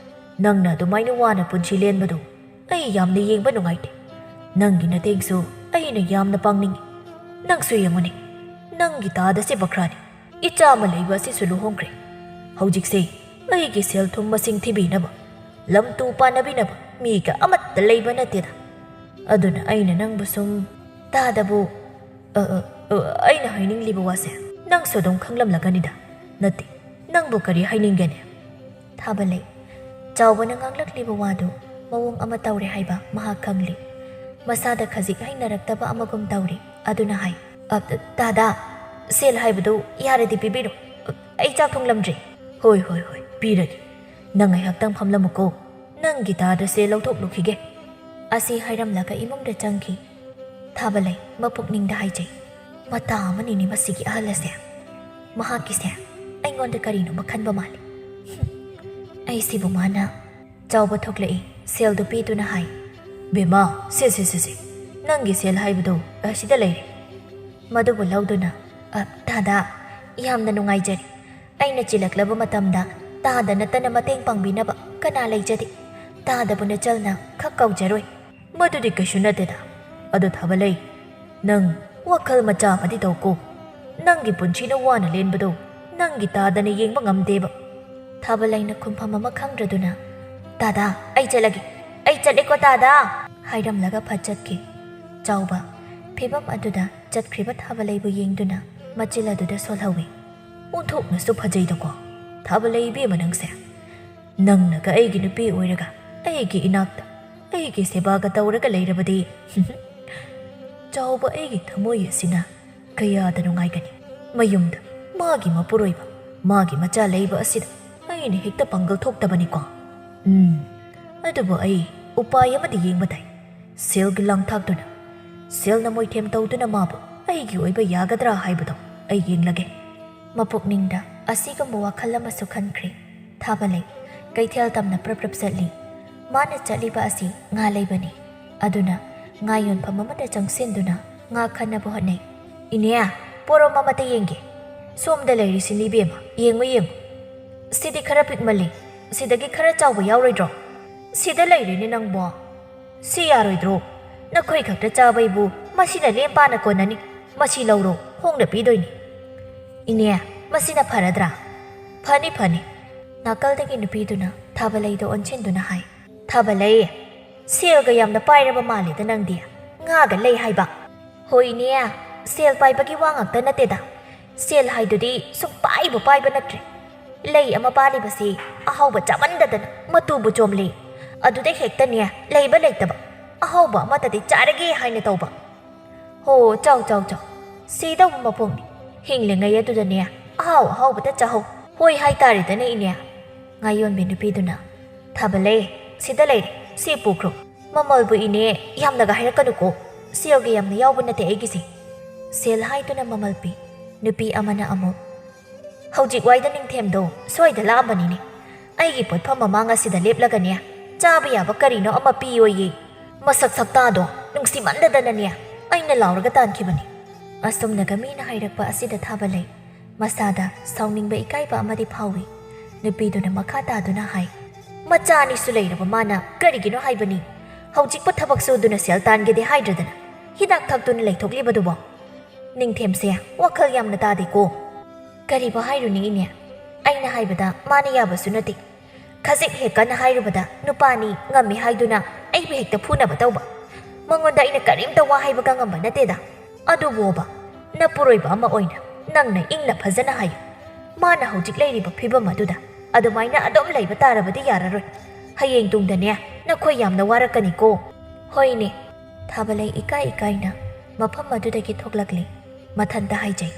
ꯅꯪꯅ ꯑꯗꯨꯃꯥꯏꯅ ꯋꯥꯅ ꯄꯨꯟꯁꯤ ꯂꯦꯟꯕꯗꯨ ꯑꯩ ꯌꯥꯝꯅ ꯌꯦꯡꯕ ꯅꯨꯡꯉꯥꯏꯇꯦ꯫ ꯅꯪꯒꯤ ꯅꯇꯦꯡꯁꯨ ꯑꯩꯅ ꯌꯥꯝꯅ ꯄꯥꯡꯅꯤꯡꯏ꯫ ꯅꯪꯁꯨ ꯌꯦꯡꯉꯨꯅꯦ, ꯅꯪꯒꯤ ꯗꯥꯗꯥꯁꯦ ꯕꯈ꯭ꯔꯥꯅꯤ꯫ ꯏꯆꯥ ꯑꯃ ꯂꯩꯕ ꯑꯁꯤꯁꯨ ꯂꯨꯍꯣꯡꯈ꯭ꯔꯦ꯫ ꯍꯧꯖꯤꯛꯁꯦ ꯑꯩꯒꯤ ꯁꯦꯜ ꯊꯨꯝ ꯃꯁꯤꯡ ꯊꯤꯕꯤꯅꯕ, ꯂꯝ ꯇꯨ ꯄꯥꯟꯅꯕꯤꯅꯕ ꯃꯤꯒ ꯑꯃꯠꯇ ꯂꯩꯕ ꯅꯠꯇꯦꯗ꯫ ꯑꯗꯨꯅ ꯑꯩꯅ ꯅꯪꯕꯨ ꯁꯨꯝ..." "ꯗꯥꯗꯥꯕꯨ, ꯑ, ꯑ, ꯑ, ꯑꯩꯅ ꯍꯥꯏꯅꯤꯡꯂꯤꯕ ꯋꯥꯁꯦ ꯅꯪꯁꯨ ꯑꯗꯨꯝ ꯈꯪꯂꯝꯂꯒꯅꯤꯗ꯫ ꯅꯠꯇꯦ, ꯅꯪꯕꯨ ꯀꯔꯤ ꯍꯥꯏꯅꯤꯡꯒꯦꯅꯦ?" ꯊꯥꯕꯂꯩ, ꯆꯥꯎꯕꯅ ꯉꯥꯡꯂꯛꯂꯤꯕ ꯋꯥꯗꯨ ꯃꯑꯣꯡ ꯑꯃ ꯇꯧꯔꯦ ꯍꯥꯏꯕ ꯃꯍꯥꯛ ꯈꯪꯂꯤ꯫ ꯃꯁꯥꯗ ꯈꯖꯤꯛ ꯍꯩꯅꯔꯛꯇꯕ ꯑꯃꯒꯨꯝ ꯇꯧꯔꯤ꯫ ꯑꯗꯨꯅ ꯍꯥꯏ, "ꯑ, ꯗꯥꯗꯥ, ꯁꯦꯜ ꯍꯥꯏꯕꯗꯨ ꯌꯥꯔꯗꯤ ꯄꯤꯕꯤꯔꯣ꯫ ꯑꯩ ꯆꯥꯛ ꯊꯣꯡꯂꯝꯗ꯭ꯔꯤ꯫" "ꯍꯣꯏ, ꯍꯣꯏ, ꯍꯣꯏ, ꯄꯤꯔꯒꯦ꯫ ꯅꯪ ꯉꯥꯏꯍꯥꯛꯇꯪ ꯐꯝꯂꯝꯃꯨꯀꯣ꯫ "ꯅꯪꯒꯤ ꯇꯥꯗ ꯁꯦꯜ ꯂꯧꯊꯣꯛꯂꯨꯈꯤꯒꯦ"꯫ ꯑꯁꯤ ꯍꯥꯏꯔꯝꯂꯒ ꯏꯃꯨꯡꯗ ꯆꯪꯈꯤ꯫ ꯊꯥꯕꯂꯩ ꯃꯄꯨꯛꯅꯤꯡꯗ ꯍꯥꯏꯖꯩ, "ꯃꯇꯥ ꯑꯃꯅꯤꯅꯦ ꯃꯁꯤꯒꯤ ꯑꯍꯜ ꯑꯁꯦ꯫ ꯃꯍꯥꯛꯀꯤꯁꯦ ꯑꯩꯉꯣꯟꯗ ꯀꯔꯤꯅꯣꯃ ꯈꯟꯕ ꯃꯥꯜꯂꯤ꯫ ꯍꯨꯝ, ꯑꯩꯁꯤꯕꯨ ꯃꯥꯅ"꯫ ꯆꯥꯎꯕ ꯊꯣꯛꯂꯛꯏ꯫ ꯁꯦꯜꯗꯨ ꯄꯤꯗꯨꯅ ꯍꯥꯏ, "ꯕꯦꯝꯃ, ꯁꯦ, ꯁꯦ, ꯁꯦ, ꯁꯦ, ꯅꯪꯒꯤ ꯁꯦꯜ ꯍꯥꯏꯕꯗꯨ ꯑꯁꯤꯗ ꯂꯩꯔꯦ"꯫ ꯃꯗꯨꯕꯨ ꯂꯧꯗꯨꯅ, "ꯑ, ꯇꯥꯗ, ꯌꯥꯝꯅ ꯅꯨꯡꯉꯥꯏꯖꯔꯦ꯫ ꯑꯩꯅ ꯆꯤꯜꯂꯛꯂꯕ ꯃꯇꯝꯗ ꯇꯥꯗ ꯅꯠꯇꯅ ꯃꯇꯦꯡ ꯄꯥꯡꯕꯤꯅꯕ ꯀꯅꯥ ꯂꯩꯖꯗꯦ꯫ ꯇꯥꯗꯕꯨ ꯅꯆꯜꯅ ꯈꯛ ꯀꯧꯖꯔꯣꯏ"꯫ "ꯃꯗꯨꯗꯤ ꯀꯩꯁꯨ ꯅꯠꯇꯦꯗ꯫ ꯑꯗꯣ ꯊꯥꯕꯂꯩ, ꯅꯪ ꯋꯥꯈꯜ ꯃꯆꯥ ꯑꯃꯗꯤ ꯇꯧꯀꯣ꯫ ꯅꯪꯒꯤ ꯄꯨꯟꯁꯤꯅ ꯋꯥꯅ ꯂꯦꯟꯕꯗꯣ ꯅꯪꯒꯤ ꯇꯥꯗꯅ ꯌꯦꯡꯕ ꯉꯝꯗꯦꯕ"꯫ ꯊꯥꯕꯂꯩꯅ ꯈꯨꯝꯐꯝ ꯑꯃ ꯈꯪꯗ꯭ꯔꯗꯨꯅ, "ꯇꯥꯗ, ꯑꯩ ꯆꯠꯂꯒꯦ꯫ ꯑꯩ ꯆꯠꯂꯦꯀꯣ ꯇꯥꯗ"꯫ ꯍꯥꯏꯔꯝꯂꯒ ꯐꯠ ꯆꯠꯈꯤ꯫ ꯆꯥꯎꯕ ꯐꯤꯕꯝ ꯑꯗꯨꯗ ꯆꯠꯈ꯭ꯔꯤꯕ ꯊꯥꯕꯂꯩꯕꯨ ꯌꯦꯡꯗꯨꯅ ꯃꯆꯤꯜ ꯑꯗꯨꯗ ꯁꯣꯜꯍꯧꯏ꯫ "ꯑꯣꯟꯊꯣꯛꯅꯁꯨ ꯐꯖꯩꯗꯀꯣ, ꯊꯥꯕꯂꯩ ꯏꯕꯦꯝꯃ ꯅꯪꯁꯦ꯫ ꯅꯪꯅꯒ ꯑꯩꯒꯤ ꯅꯨꯄꯤ ꯑꯣꯏꯔꯒ ꯑꯩꯒꯤ ꯏꯅꯥꯛꯇ ꯑꯩꯒꯤ ꯁꯦꯕꯥꯒ ꯇꯧꯔꯒ ꯂꯩꯔꯕꯗꯤ"꯫ ꯆꯥꯎꯕ ꯑꯩꯒꯤ ꯊꯃꯣꯏ ꯑꯁꯤꯅ ꯀꯌꯥꯗ ꯅꯨꯡꯉꯥꯏꯒꯅꯤ꯫ ꯃꯌꯨꯝꯗ ꯃꯥꯒꯤ ꯃꯄꯨꯔꯣꯏꯕ, ꯃꯥꯒꯤ ꯃꯆꯥ ꯂꯩꯕ ꯑꯁꯤꯗ ꯑꯩꯅ ꯍꯦꯛꯇ ꯄꯥꯡꯒꯜ ꯊꯣꯛꯇꯕꯅꯤꯀꯣ꯫ ꯎꯝ, ꯑꯗꯨꯕꯨ ꯑꯩ ꯎꯄꯥꯏ ꯑꯃꯗꯤ ꯌꯦꯡꯕ ꯇꯥꯏ꯫ ꯁꯦꯜꯒꯤ ꯂꯥꯡꯊꯥꯛꯇꯨꯅ ꯁꯦꯜꯅ ꯃꯣꯏꯊꯦꯝ ꯇꯧꯗꯨꯅ ꯃꯥꯕꯨ ꯑꯩꯒꯤ ꯑꯣꯏꯕ ꯌꯥꯒꯗ꯭ꯔꯥ ꯍꯥꯏꯕꯗꯣ ꯑꯩ ꯌꯦꯡꯂꯒꯦ꯫ ꯃꯄꯨꯛꯅꯤꯡꯗ ꯑꯁꯤꯒꯨꯝꯕ ꯋꯥꯈꯜ ꯑꯃꯁꯨ ꯈꯟꯈ꯭ꯔꯦ꯫ ꯊꯥꯕꯂꯩ ꯀꯩꯊꯦꯜ ꯇꯝꯅ ꯄ꯭ꯔꯞ ꯄ꯭ꯔꯞ ꯆꯠꯂꯤ꯫ ꯃꯥꯅ ꯆꯠꯂꯤꯕ ꯑꯁꯤ ꯉꯥ ꯂꯩꯕꯅꯤ꯫ ꯑꯗꯨꯅ ꯉꯥ ꯌꯣꯟꯐꯝ ꯑꯃꯗ ꯆꯪꯁꯤꯟꯗꯨꯅ ꯉꯥ ꯈꯟꯅꯕ ꯍꯣꯠꯅꯩ꯫ "ꯏꯅꯦ, ꯄꯣꯔꯣꯝ ꯑꯃꯇ ꯌꯦꯡꯒꯦ꯫ ꯁꯣꯝꯗ ꯂꯩꯔꯤꯁꯤꯅꯤ ꯏꯕꯦꯝꯃ, ꯌꯦꯡꯉꯨ, ꯌꯦꯡꯉꯨ꯫ ꯁꯤꯗꯤ ꯈꯔ ꯄꯤꯛꯃꯜꯂꯤ꯫ ꯁꯤꯗꯒꯤ ꯈꯔ ꯆꯥꯎꯕ ꯌꯥꯎꯔꯣꯏꯗ꯭ꯔꯣ?" "ꯁꯤꯗ ꯂꯩꯔꯦꯅꯦ ꯅꯪꯕꯣ꯫ ꯁꯤ ꯌꯥꯔꯣꯏꯗ꯭ꯔꯣ? ꯅꯈꯣꯏ ꯈꯛꯇ ꯆꯥꯕꯩꯕꯨ ꯃꯁꯤꯅ ꯂꯦꯝ ꯄꯥꯅ ꯀꯣꯟꯅꯅꯤ꯫ ꯃꯁꯤ ꯂꯧꯔꯣ, ꯍꯣꯡꯅ ꯄꯤꯗꯣꯏꯅꯤ"꯫ "ꯏꯅꯦ, ꯃꯁꯤꯅ ꯐꯔꯗ꯭ꯔꯥ?" "ꯐꯅꯤ, ꯐꯅꯤ"꯫ ꯅꯥꯀꯜꯗꯒꯤ ꯅꯨꯄꯤꯗꯨꯅ ꯊꯥꯕꯂꯩꯗ ꯑꯣꯟꯁꯤꯟꯗꯨꯅ ꯍꯥꯏ, "ꯊꯥꯕꯂꯩ, ꯁꯦꯜꯒ ꯌꯥꯝꯅ ꯄꯥꯏꯔꯕ ꯃꯥꯜꯂꯦꯗ ꯅꯪꯗꯤ꯫ ꯉꯥꯒ ꯂꯩ ꯍꯥꯏꯕ?" "ꯍꯣꯏꯅꯦ, ꯁꯦꯜ ꯄꯥꯏꯕꯒꯤ ꯋꯥ ꯉꯥꯛꯇ ꯅꯠꯇꯦꯗ꯫ ꯁꯦꯜ ꯍꯥꯏꯗꯨꯗꯤ ꯁꯨꯡꯄꯥꯏꯕꯨ ꯄꯥꯏꯕ ꯅꯠꯇ꯭ꯔꯦ꯫ ꯂꯩ ꯑꯃ ꯄꯥꯜꯂꯤꯕꯁꯤ ꯑꯍꯥꯎꯕ ꯆꯥꯃꯟꯗꯗꯅ ꯃꯇꯨꯕꯨ ꯆꯣꯝꯂꯦ꯫ ꯑꯗꯨꯗ ꯍꯦꯛꯇꯅꯦ ꯂꯩꯕ ꯂꯩꯇꯕ, ꯑꯍꯥꯎꯕ ꯑꯃꯇꯗꯤ ꯆꯥꯔꯒꯦ ꯍꯥꯏꯅ ꯇꯧꯕ꯫ ꯍꯣ, ꯆꯥꯎ, ꯆꯥꯎ, ꯆꯥꯎ꯫ ꯁꯤꯗꯧꯕ ꯃꯄꯣꯛꯅꯤ꯫ ꯍꯤꯡꯂꯤꯉꯩ ꯑꯗꯨꯗꯅꯦ ꯑꯍꯥꯎ ꯑꯍꯥꯎꯕꯇ ꯆꯥꯍꯧ꯫ ꯍꯣꯏ ꯍꯥꯏꯇꯥꯔꯦꯗꯅ ꯏꯅꯦ"꯫ ꯉꯥꯌꯣꯟꯕꯤ ꯅꯨꯄꯤꯗꯨꯅ, "ꯊꯥꯕꯂꯩ, ꯁꯤꯗ ꯂꯩꯔꯦ, ꯁꯤ ꯄꯨꯈ꯭ꯔꯣ꯫ ꯃꯃꯜꯕꯨ ꯏꯅꯦ, ꯌꯥꯝꯅꯒ ꯍꯥꯏꯔꯛꯀꯅꯨꯀꯣ, ꯁꯦꯜꯒ ꯌꯥꯝꯅ ꯌꯥꯎꯕ ꯅꯠꯇꯦ ꯑꯩꯒꯤꯁꯦ꯫ ꯁꯦꯜ ꯍꯥꯏꯗꯨꯅ ꯃꯃꯜ ꯄꯤ꯫ ꯅꯨꯄꯤ ꯑꯃꯅ ꯑꯃꯨꯛ, "ꯍꯧꯖꯤꯛ ꯋꯥꯏꯗ ꯅꯤꯡꯊꯦꯝꯗꯣ ꯁ꯭ꯋꯥꯏꯗ ꯂꯥꯛꯑꯝꯕꯅꯤꯅꯦ꯫ ꯑꯩꯒꯤ ꯄꯣꯠꯐꯝ ꯃꯃꯥꯡ ꯑꯁꯤꯗ ꯂꯦꯞꯂꯒꯅꯦ, ꯆꯥꯕ ꯌꯥꯕ ꯀꯔꯤꯅꯣ ꯑꯃ ꯄꯤꯌꯣꯌꯦ꯫ ꯃꯁꯛ ꯁꯛꯇꯥꯗꯣ ꯅꯨꯡꯁꯤꯃꯟꯗꯗꯅꯅꯦ, ꯑꯩꯅ ꯂꯥꯎꯔꯒ ꯇꯥꯟꯈꯤꯕꯅꯤ"꯫ ꯑꯁꯨꯝꯅꯒ ꯃꯤꯅ ꯍꯥꯏꯔꯛꯄ ꯑꯁꯤꯗ ꯊꯥꯕ ꯂꯩ꯫ ꯃꯁꯥꯗ ꯁꯥꯎꯅꯤꯡꯕ ꯏꯀꯥꯏꯕ ꯑꯃꯗꯤ ꯐꯥꯎꯏ꯫ ꯅꯨꯄꯤꯗꯨꯅ ꯃꯈꯥ ꯇꯥꯗꯨꯅ ꯍꯥꯏ, "ꯃꯆꯥ ꯑꯅꯤꯁꯨ ꯂꯩꯔꯕ ꯃꯥꯅ ꯀꯔꯤꯒꯤꯅꯣ ꯍꯥꯏꯕꯅꯤ? ꯍꯧꯖꯤꯛꯄꯨ ꯊꯕꯛ ꯁꯨꯗꯨꯅ ꯁꯦꯜ ꯇꯥꯟꯒꯦꯗꯤ ꯍꯥꯏꯗ꯭ꯔꯗꯅ ꯍꯤꯗꯥꯛ ꯊꯛꯇꯨꯅ ꯂꯩꯊꯣꯛꯂꯤꯕꯗꯨꯕꯣ?" ꯅꯤꯡꯊꯦꯝꯁꯦ ꯋꯥꯈꯜ ꯌꯥꯝꯅ ꯇꯥꯗꯦꯀꯣ꯫ "ꯀꯔꯤꯕꯨ ꯍꯥꯏꯔꯨꯅꯤ ꯏꯅꯦ? ꯑꯩꯅ ꯍꯥꯏꯕꯗ ꯃꯥꯅ ꯌꯥꯕꯁꯨ ꯅꯠꯇꯦ꯫ ꯈꯖꯤꯛ ꯍꯦꯛ ꯀꯟꯅ ꯍꯥꯏꯔꯨꯕꯗ ꯅꯨꯄꯥꯅꯤ ꯉꯝꯃꯤ ꯍꯥꯏꯗꯨꯅ ꯑꯩꯕꯨ ꯍꯦꯛꯇ ꯐꯨꯅꯕ ꯇꯧꯕ꯫ ꯃꯉꯣꯟꯗ ꯑꯩꯅ ꯀꯔꯤꯝꯇ ꯋꯥ ꯍꯥꯏꯕꯒ ꯉꯝꯕ ꯅꯠꯇꯦꯗ꯫ ꯑꯗꯨꯕꯨꯕ, ꯅꯄꯨꯔꯣꯏꯕ ꯑꯃ ꯑꯣꯏꯅ ꯅꯪꯅ ꯏꯪꯅ ꯐꯖꯅ ꯍꯥꯏꯌꯨ꯫ ꯃꯥꯅ ꯍꯧꯖꯤꯛ ꯂꯩꯔꯤꯕ ꯐꯤꯕꯝ ꯑꯗꯨꯗ ꯑꯗꯨꯃꯥꯏꯅ ꯑꯗꯨꯝ ꯂꯩꯕ ꯇꯥꯔꯕꯗꯤ ꯌꯥꯔꯔꯣꯏ꯫ ꯍꯌꯦꯡ ꯇꯨꯡꯗꯅꯦ ꯅꯈꯣꯏ ꯌꯥꯝꯅ ꯋꯥꯔꯛꯀꯅꯤꯀꯣ꯫ ꯍꯣꯏꯅꯦ꯫ ꯊꯥꯕꯂꯩ ꯏꯀꯥꯏ ꯏꯀꯥꯏꯅ ꯃꯐꯝ ꯑꯗꯨꯗꯒꯤ ꯊꯣꯛꯂꯛꯂꯤ꯫ ꯃꯊꯟꯇ ꯍꯥꯏꯖꯩ,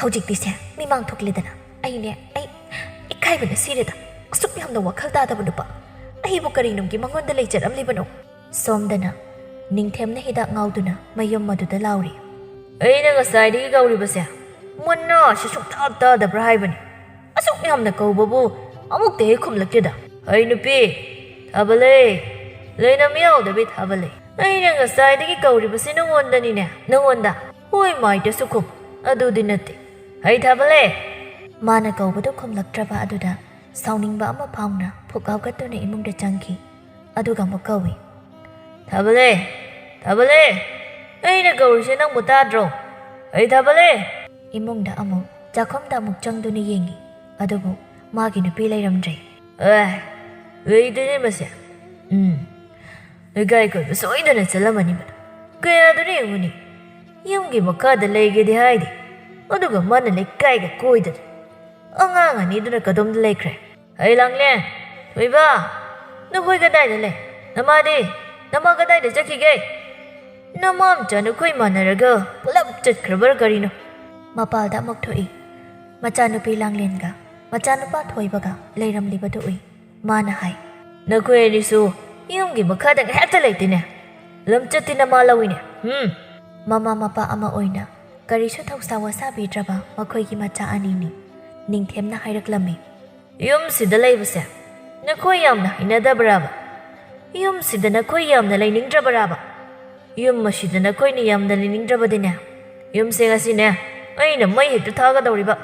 "ꯍꯧꯖꯤꯛꯇꯤꯁꯦ ꯃꯤꯃꯥꯡ ꯊꯣꯛꯂꯦꯗꯅ꯫ ꯑꯩꯅꯦ, ꯑꯩ ꯏꯀꯥꯏꯕꯅ ꯁꯤꯔꯦꯗ꯫ ꯑꯁꯨꯛ ꯌꯥꯝꯅ ꯋꯥꯈꯜ ꯇꯥꯗꯕ ꯅꯨꯄꯥ꯫ ꯑꯩꯕꯨ ꯀꯔꯤ ꯅꯨꯡꯒꯤ ꯃꯉꯣꯟꯗ ꯂꯩꯖꯔꯝꯂꯤꯕꯅꯣ?" ꯁꯣꯝꯗꯅ ꯅꯤꯡꯊꯦꯝꯅ ꯍꯤꯗꯥꯛ ꯉꯥꯎꯗꯨꯅ ꯃꯌꯨꯝ ꯑꯗꯨꯗ ꯂꯥꯎꯔꯤ꯫ "ꯑꯩꯅ ꯉꯁꯥꯏꯗꯒꯤ ꯀꯧꯔꯤꯕꯁꯦ ꯃꯅꯥꯁꯨ ꯁꯨꯡꯇꯥ ꯇꯥꯗꯕ꯭ꯔꯥ ꯍꯥꯏꯕꯅꯤ꯫ ꯑꯁꯨꯛ ꯌꯥꯝꯅ ꯀꯧꯕꯕꯨ ꯑꯃꯨꯛꯇ ꯍꯦꯛ ꯈꯨꯝꯂꯛꯇꯦꯗ꯫ ꯍꯩ ꯅꯨꯄꯤ, ꯊꯥꯕꯂꯩ, ꯂꯩꯅꯝ ꯌꯥꯎꯗꯕꯤ ꯊꯥꯕꯂꯩ꯫ ꯑꯩꯅ ꯉꯁꯥꯏꯗꯒꯤ ꯀꯧꯔꯤꯕꯁꯤ ꯅꯉꯣꯟꯗꯅꯤꯅꯦ, ꯅꯉꯣꯟꯗ꯫ ꯍꯣꯏ ꯃꯥꯏꯗꯁꯨ ꯈꯨꯝ, ꯑꯗꯨꯗꯤ ꯅꯠꯇꯦ꯫ ꯍꯩ ꯊꯥꯕꯂꯩ!" ꯃꯥꯅ ꯀꯧꯕꯗꯨ ꯈꯨꯝꯂꯛꯇ꯭ꯔꯕ ꯑꯗꯨꯗ ꯁꯥꯎꯅꯤꯡꯕ ꯑꯃ ꯐꯥꯎꯅ ꯐꯨꯛ ꯍꯧꯒꯠꯇꯨꯅ ꯏꯃꯨꯡꯗ ꯆꯪꯈꯤ꯫ ꯑꯗꯨꯒ ꯑꯃꯨꯛ ꯀꯧꯏ꯫ "ꯊꯥꯕꯂꯩ! ꯊꯥꯕꯂꯩ! ꯑꯩꯅ ꯀꯧꯔꯤꯁꯦ ꯅꯪꯕꯨ ꯇꯥꯗ꯭ꯔꯣ? ꯑꯩ ꯊꯥꯕꯂꯩ!" ꯏꯃꯨꯡꯗ ꯑꯃꯨꯛ, ꯆꯥꯛꯈꯨꯝꯗ ꯑꯃꯨꯛ ꯆꯪꯗꯨꯅ ꯌꯦꯡꯉꯤ꯫ ꯑꯗꯨꯕꯨ ꯃꯥꯒꯤ ꯅꯨꯄꯤ ꯂꯩꯔꯝꯗ꯭ꯔꯦ꯫ "ꯑꯦ, ꯂꯩꯇꯦꯅꯦ ꯃꯁꯦ꯫ ꯎꯝ, ꯂꯩꯀꯥꯏ ꯀꯣꯏꯕ ꯁꯣꯏꯗꯅ ꯆꯠꯂꯝꯃꯅꯤ ꯃꯗꯨ꯫ ꯀꯌꯥꯗꯨꯅ ꯌꯦꯡꯉꯨꯅꯤ, ꯌꯨꯝꯒꯤ ꯃꯈꯥꯗ ꯂꯩꯒꯦꯗꯤ ꯍꯥꯏꯗꯦ, ꯑꯗꯨꯒ ꯃꯥꯅ ꯂꯩꯀꯥꯏꯒ ꯀꯣꯏꯗꯅ꯫ ꯑꯉꯥꯡ ꯑꯅꯤꯗꯨꯅ ꯀꯗꯣꯝꯗ ꯂꯩꯈ꯭ꯔꯦ? ꯍꯩ ꯂꯥꯡꯂꯦꯟ, ꯊꯣꯏꯕ, ꯅꯈꯣꯏ ꯀꯗꯥꯏꯗ ꯂꯩ? ꯅꯃꯥꯗꯤ? ꯅꯃꯥ ꯀꯗꯥꯏꯗ ꯆꯠꯈꯤꯒꯦ? ꯅꯃꯥꯝꯆꯥ ꯅꯈꯣꯏ ꯃꯥꯟꯅꯔꯒ ꯄꯨꯂꯞ ꯆꯠꯈ꯭ꯔꯕ꯭ꯔꯥ ꯀꯔꯤꯅꯣ?" ꯃꯄꯥꯜꯗ ꯑꯃꯨꯛ ꯊꯣꯛꯏ꯫ ꯃꯆꯥꯅꯨꯄꯤ ꯂꯥꯡꯂꯦꯟꯒ ꯃꯆꯥꯅꯨꯄꯥ ꯊꯣꯏꯕꯒ ꯂꯩꯔꯝꯂꯤꯕꯗꯨ ꯎꯏ꯫ ꯃꯥꯅ ꯍꯥꯏ, ꯅꯈꯣꯏ ꯑꯅꯤꯁꯨ ꯌꯨꯝꯒꯤ ꯃꯈꯥꯗ ꯉꯥꯏꯍꯥꯛꯇ ꯂꯩꯇꯦꯅꯦ꯫ ꯂꯝꯆꯠꯇꯤ ꯅꯃꯥ ꯂꯧꯏꯅꯦ꯫ ꯎꯝ꯫ ꯃꯃꯥ ꯃꯄꯥ ꯑꯃ ꯑꯣꯏꯅ ꯀꯔꯤꯁꯨ ꯊꯧꯁꯥ ꯋꯥꯁꯥꯕꯤꯗ꯭ꯔꯕ ꯃꯈꯣꯏꯒꯤ ꯃꯆꯥ ꯑꯅꯤꯅꯤ꯫ ꯅꯤꯡꯊꯦꯝꯅ ꯍꯥꯏꯔꯛꯂꯝꯃꯤ, "ꯌꯨꯝꯁꯤꯗ ꯂꯩꯕꯁꯦ ꯅꯈꯣꯏ ꯌꯥꯝꯅ ꯍꯩꯅꯗꯕ꯭ꯔꯥꯕ? ꯌꯨꯝꯁꯤꯗ ꯅꯈꯣꯏ ꯌꯥꯝꯅ ꯂꯩꯅꯤꯡꯗ꯭ꯔꯕ꯭ꯔꯥꯕ? ꯌꯨꯝ ꯑꯁꯤꯗ ꯅꯈꯣꯏꯅ ꯌꯥꯝꯅ ꯂꯩꯅꯤꯡꯗ꯭ꯔꯕꯗꯤꯅꯦ, ꯌꯨꯝꯁꯦ ꯉꯁꯤꯅꯦ ꯑꯩꯅ ꯃꯩ ꯍꯦꯛꯇ ꯊꯥꯒꯗꯧꯔꯤꯕ!"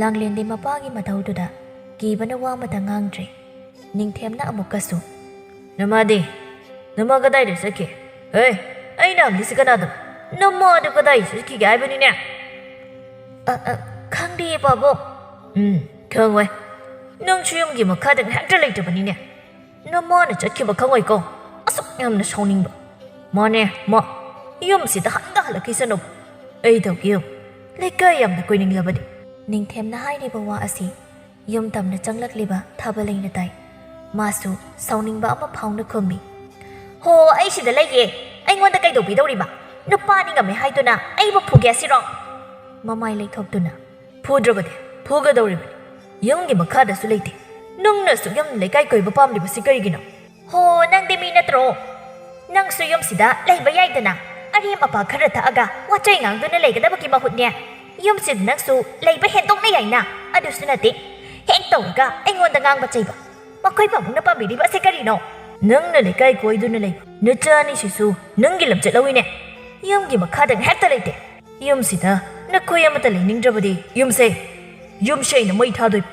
ꯂꯥꯡꯂꯦꯟꯗꯤ ꯃꯄꯥꯒꯤ ꯃꯇꯧꯗꯨꯗ ꯀꯤꯕꯅ ꯋꯥ ꯑꯃꯇ ꯉꯥꯡꯗ꯭ꯔꯦ꯫ ꯅꯤꯡꯊꯦꯝꯅ ꯑꯃꯨꯛꯀꯁꯨ, "ꯅꯃꯥꯗꯤ? ꯅꯃꯥ ꯀꯗꯥꯏꯗ ꯆꯠꯈꯤ? ꯍꯦ, ꯑꯩꯅ ꯍꯪꯂꯤꯁꯤ ꯀꯅꯥꯗꯅꯣ? ꯅꯃꯥꯗꯨ ꯀꯗꯥꯏ ꯆꯠꯈꯤꯒꯦ ꯍꯥꯏꯕꯅꯤꯅꯦ?" "ꯑ, ꯑ, ꯈꯪꯗꯤꯌꯦ, ꯄꯥꯕꯨꯡ꯫" "ꯎꯝ, ꯈꯪꯉꯣꯏ꯫ ꯅꯪꯁꯨ ꯌꯨꯝꯒꯤ ꯃꯈꯥꯗ ꯉꯥꯏꯍꯥꯛꯇ ꯂꯩꯇꯕꯅꯤꯅꯦ꯫ ꯅꯃꯥꯅ ꯆꯠꯈꯤꯕ ꯈꯪꯉꯣꯏꯀꯣ꯫ ꯑꯁꯨꯛ ꯌꯥꯝꯅ ꯁꯥꯎꯅꯤꯡꯕ꯫ ꯃꯥꯅꯦ, ꯃꯥ꯫ ꯌꯨꯝꯁꯤꯗ ꯍꯟꯗ ꯍꯜꯂꯛꯈꯤꯁꯅꯨ꯫ ꯑꯩ ꯇꯧꯒꯦ ꯌꯦꯡꯉꯨ꯫ ꯂꯩꯀꯥꯏ ꯌꯥꯝꯅ ꯀꯣꯏꯅꯤꯡꯂꯕꯗꯤ꯫" ꯅꯤꯡꯊꯦꯝꯅ ꯍꯥꯏꯔꯤꯕ ꯋꯥ ꯑꯁꯤ ꯌꯨꯝ ꯇꯝꯅ ꯆꯪꯂꯛꯂꯤꯕ ꯊꯥꯕꯂꯩꯅ ꯇꯥꯏ꯫ ꯃꯥꯁꯨ ꯁꯥꯎꯅꯤꯡꯕ ꯑꯃ ꯐꯥꯎꯅ ꯈꯨꯝꯃꯤ, "ꯍꯣ, ꯑꯩ ꯁꯤꯗ ꯂꯩꯌꯦ꯫ ꯑꯩꯉꯣꯟꯗ ꯀꯩꯗꯧꯕꯤꯗꯧꯔꯤꯕ? ꯅꯨꯄꯥꯅꯤ ꯉꯝꯃꯦ ꯍꯥꯏꯗꯨꯅ ꯑꯩꯕꯨ ꯐꯨꯒꯦ ꯍꯥꯏꯁꯤꯔꯣ?" ꯃꯃꯥꯏ ꯂꯩꯊꯣꯛꯇꯨꯅ, "ꯐꯨꯗ꯭ꯔꯕꯗꯤ ꯐꯨꯒꯗꯧꯔꯤꯕꯅꯤ꯫ ꯌꯨꯝꯒꯤ ꯃꯈꯥꯗꯁꯨ ꯂꯩꯇꯦ꯫ ꯅꯪꯅ ꯑꯁꯨꯛ ꯌꯥꯝꯅ ꯂꯩꯀꯥꯏ ꯀꯣꯏꯕ ꯄꯥꯝꯂꯤꯕꯁꯤ ꯀꯔꯤꯒꯤꯅꯣ?" "ꯍꯣ, ꯅꯪꯗꯤ ꯃꯤ ꯅꯠꯇ꯭ꯔꯣ? ꯅꯪꯁꯨ ꯌꯨꯝꯁꯤꯗ ꯂꯩꯕ ꯌꯥꯏꯗꯅ꯫ ꯑꯔꯦꯝ ꯑꯄꯥ ꯈꯔ ꯊꯛꯑꯒ ꯋꯥꯆꯣꯏ ꯉꯥꯡꯗꯨꯅ ꯂꯩꯒꯗꯕꯒꯤ ꯃꯍꯨꯠꯅꯦ, ꯌꯨꯝꯁꯤꯗ ꯅꯪꯁꯨ ꯂꯩꯕ ꯍꯦꯟꯗꯣꯛꯅ ꯌꯥꯏꯅ꯫ ꯑꯗꯨꯁꯨ ꯅꯠꯇꯦ, ꯍꯦꯛ ꯇꯧꯔꯒ ꯑꯩꯉꯣꯟꯗ ꯉꯥꯡꯕ ꯆꯩꯕ꯫ ꯃꯈꯣꯏ ꯄꯥꯕꯨꯡꯅ ꯄꯥꯝꯕꯤꯔꯤꯕ ꯑꯁꯤ ꯀꯔꯤꯅꯣ?" "ꯅꯪꯅ ꯂꯩꯀꯥꯏ ꯀꯣꯏꯗꯨꯅ ꯂꯩꯕ ꯅꯆꯥ ꯑꯅꯤꯁꯤꯁꯨ ꯅꯪꯒꯤ ꯂꯝꯆꯠ ꯂꯧꯏꯅꯦ꯫ ꯌꯨꯝꯒꯤ ꯃꯈꯥꯗ ꯉꯥꯏꯍꯥꯛꯇ ꯂꯩꯇꯦ꯫ ꯌꯨꯝꯁꯤꯗ ꯅꯈꯣꯏ ꯑꯃꯠꯇ ꯂꯩꯅꯤꯡꯗ꯭ꯔꯕꯗꯤ ꯌꯨꯝꯁꯦ, ꯌꯨꯝꯁꯦ ꯑꯩꯅ ꯃꯩ ꯊꯥꯗꯣꯏ꯫"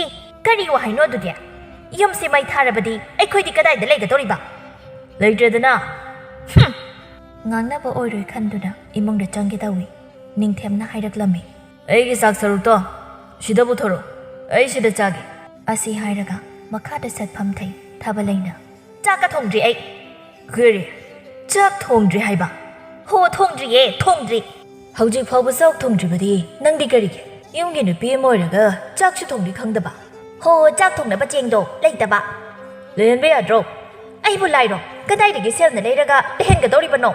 "ꯏ, ꯀꯔꯤ ꯋꯥꯍꯩꯅꯣ ꯑꯗꯨꯗꯤ? ꯌꯨꯝꯁꯦ ꯃꯩ ꯊꯥꯔꯕꯗꯤ ꯑꯩꯈꯣꯏꯗꯤ ꯀꯗꯥꯏꯗ ꯂꯩꯒꯗꯧꯔꯤꯕ?" "ꯂꯩꯇ꯭ꯔꯦꯗꯅ꯫" "ꯍꯨꯝ!" ꯉꯥꯡꯅꯕ ꯑꯣꯏꯔꯣꯏ ꯈꯟꯗꯨꯅ ꯏꯃꯨꯡꯗ ꯆꯪꯒꯦ ꯇꯧꯏ꯫ ꯅꯤꯡꯊꯦꯝꯅ ꯍꯥꯏꯔꯛꯂꯝꯃꯤ, "ꯑꯩꯒꯤ ꯆꯥꯛ ꯁꯔꯨꯛꯇꯣ ꯁꯤꯗ ꯄꯨꯊꯣꯔꯛꯑꯣ, ꯑꯩ ꯁꯤꯗ ꯆꯥꯒꯦ꯫" ꯑꯁꯤ ꯍꯥꯏꯔꯒ ꯃꯈꯥꯗ ꯆꯠꯐꯝ ꯊꯩ꯫ ꯊꯥꯕꯂꯩꯅ, "ꯆꯥꯛꯀ ꯊꯣꯡꯗ꯭ꯔꯤ ꯑꯩ꯫" "ꯀꯔꯤ? ꯆꯥꯛ ꯊꯣꯡꯗ꯭ꯔꯤ ꯍꯥꯏꯕ?" "ꯍꯣ, ꯊꯣꯡꯗ꯭ꯔꯤꯌꯦ, ꯊꯣꯡꯗ꯭ꯔꯤ꯫" "ꯍꯧꯖꯤꯛ ꯐꯥꯎꯕ ꯆꯥꯛ ꯊꯣꯡꯗ꯭ꯔꯤꯕꯗꯤ ꯅꯪꯗꯤ ꯀꯔꯤꯒꯤ? ꯌꯨꯝꯒꯤ ꯅꯨꯄꯤ ꯑꯃ ꯑꯣꯏꯔꯒ ꯆꯥꯛꯁꯨ ꯊꯣꯡꯅꯤ ꯈꯪꯗꯕ?" "ꯍꯣ, ꯆꯥꯛ ꯊꯣꯡꯅꯕ ꯆꯦꯡꯗꯣ ꯂꯩꯇꯕ꯫" "ꯂꯩꯍꯟꯕ ꯌꯥꯗ꯭ꯔꯣ?" "ꯑꯩꯕꯨ ꯂꯥꯏꯔꯣ? ꯀꯗꯥꯏꯗꯒꯤ ꯁꯦꯜꯅ ꯂꯩꯔꯒ ꯂꯩꯍꯟꯒꯗꯧꯔꯤꯕꯅꯣ?"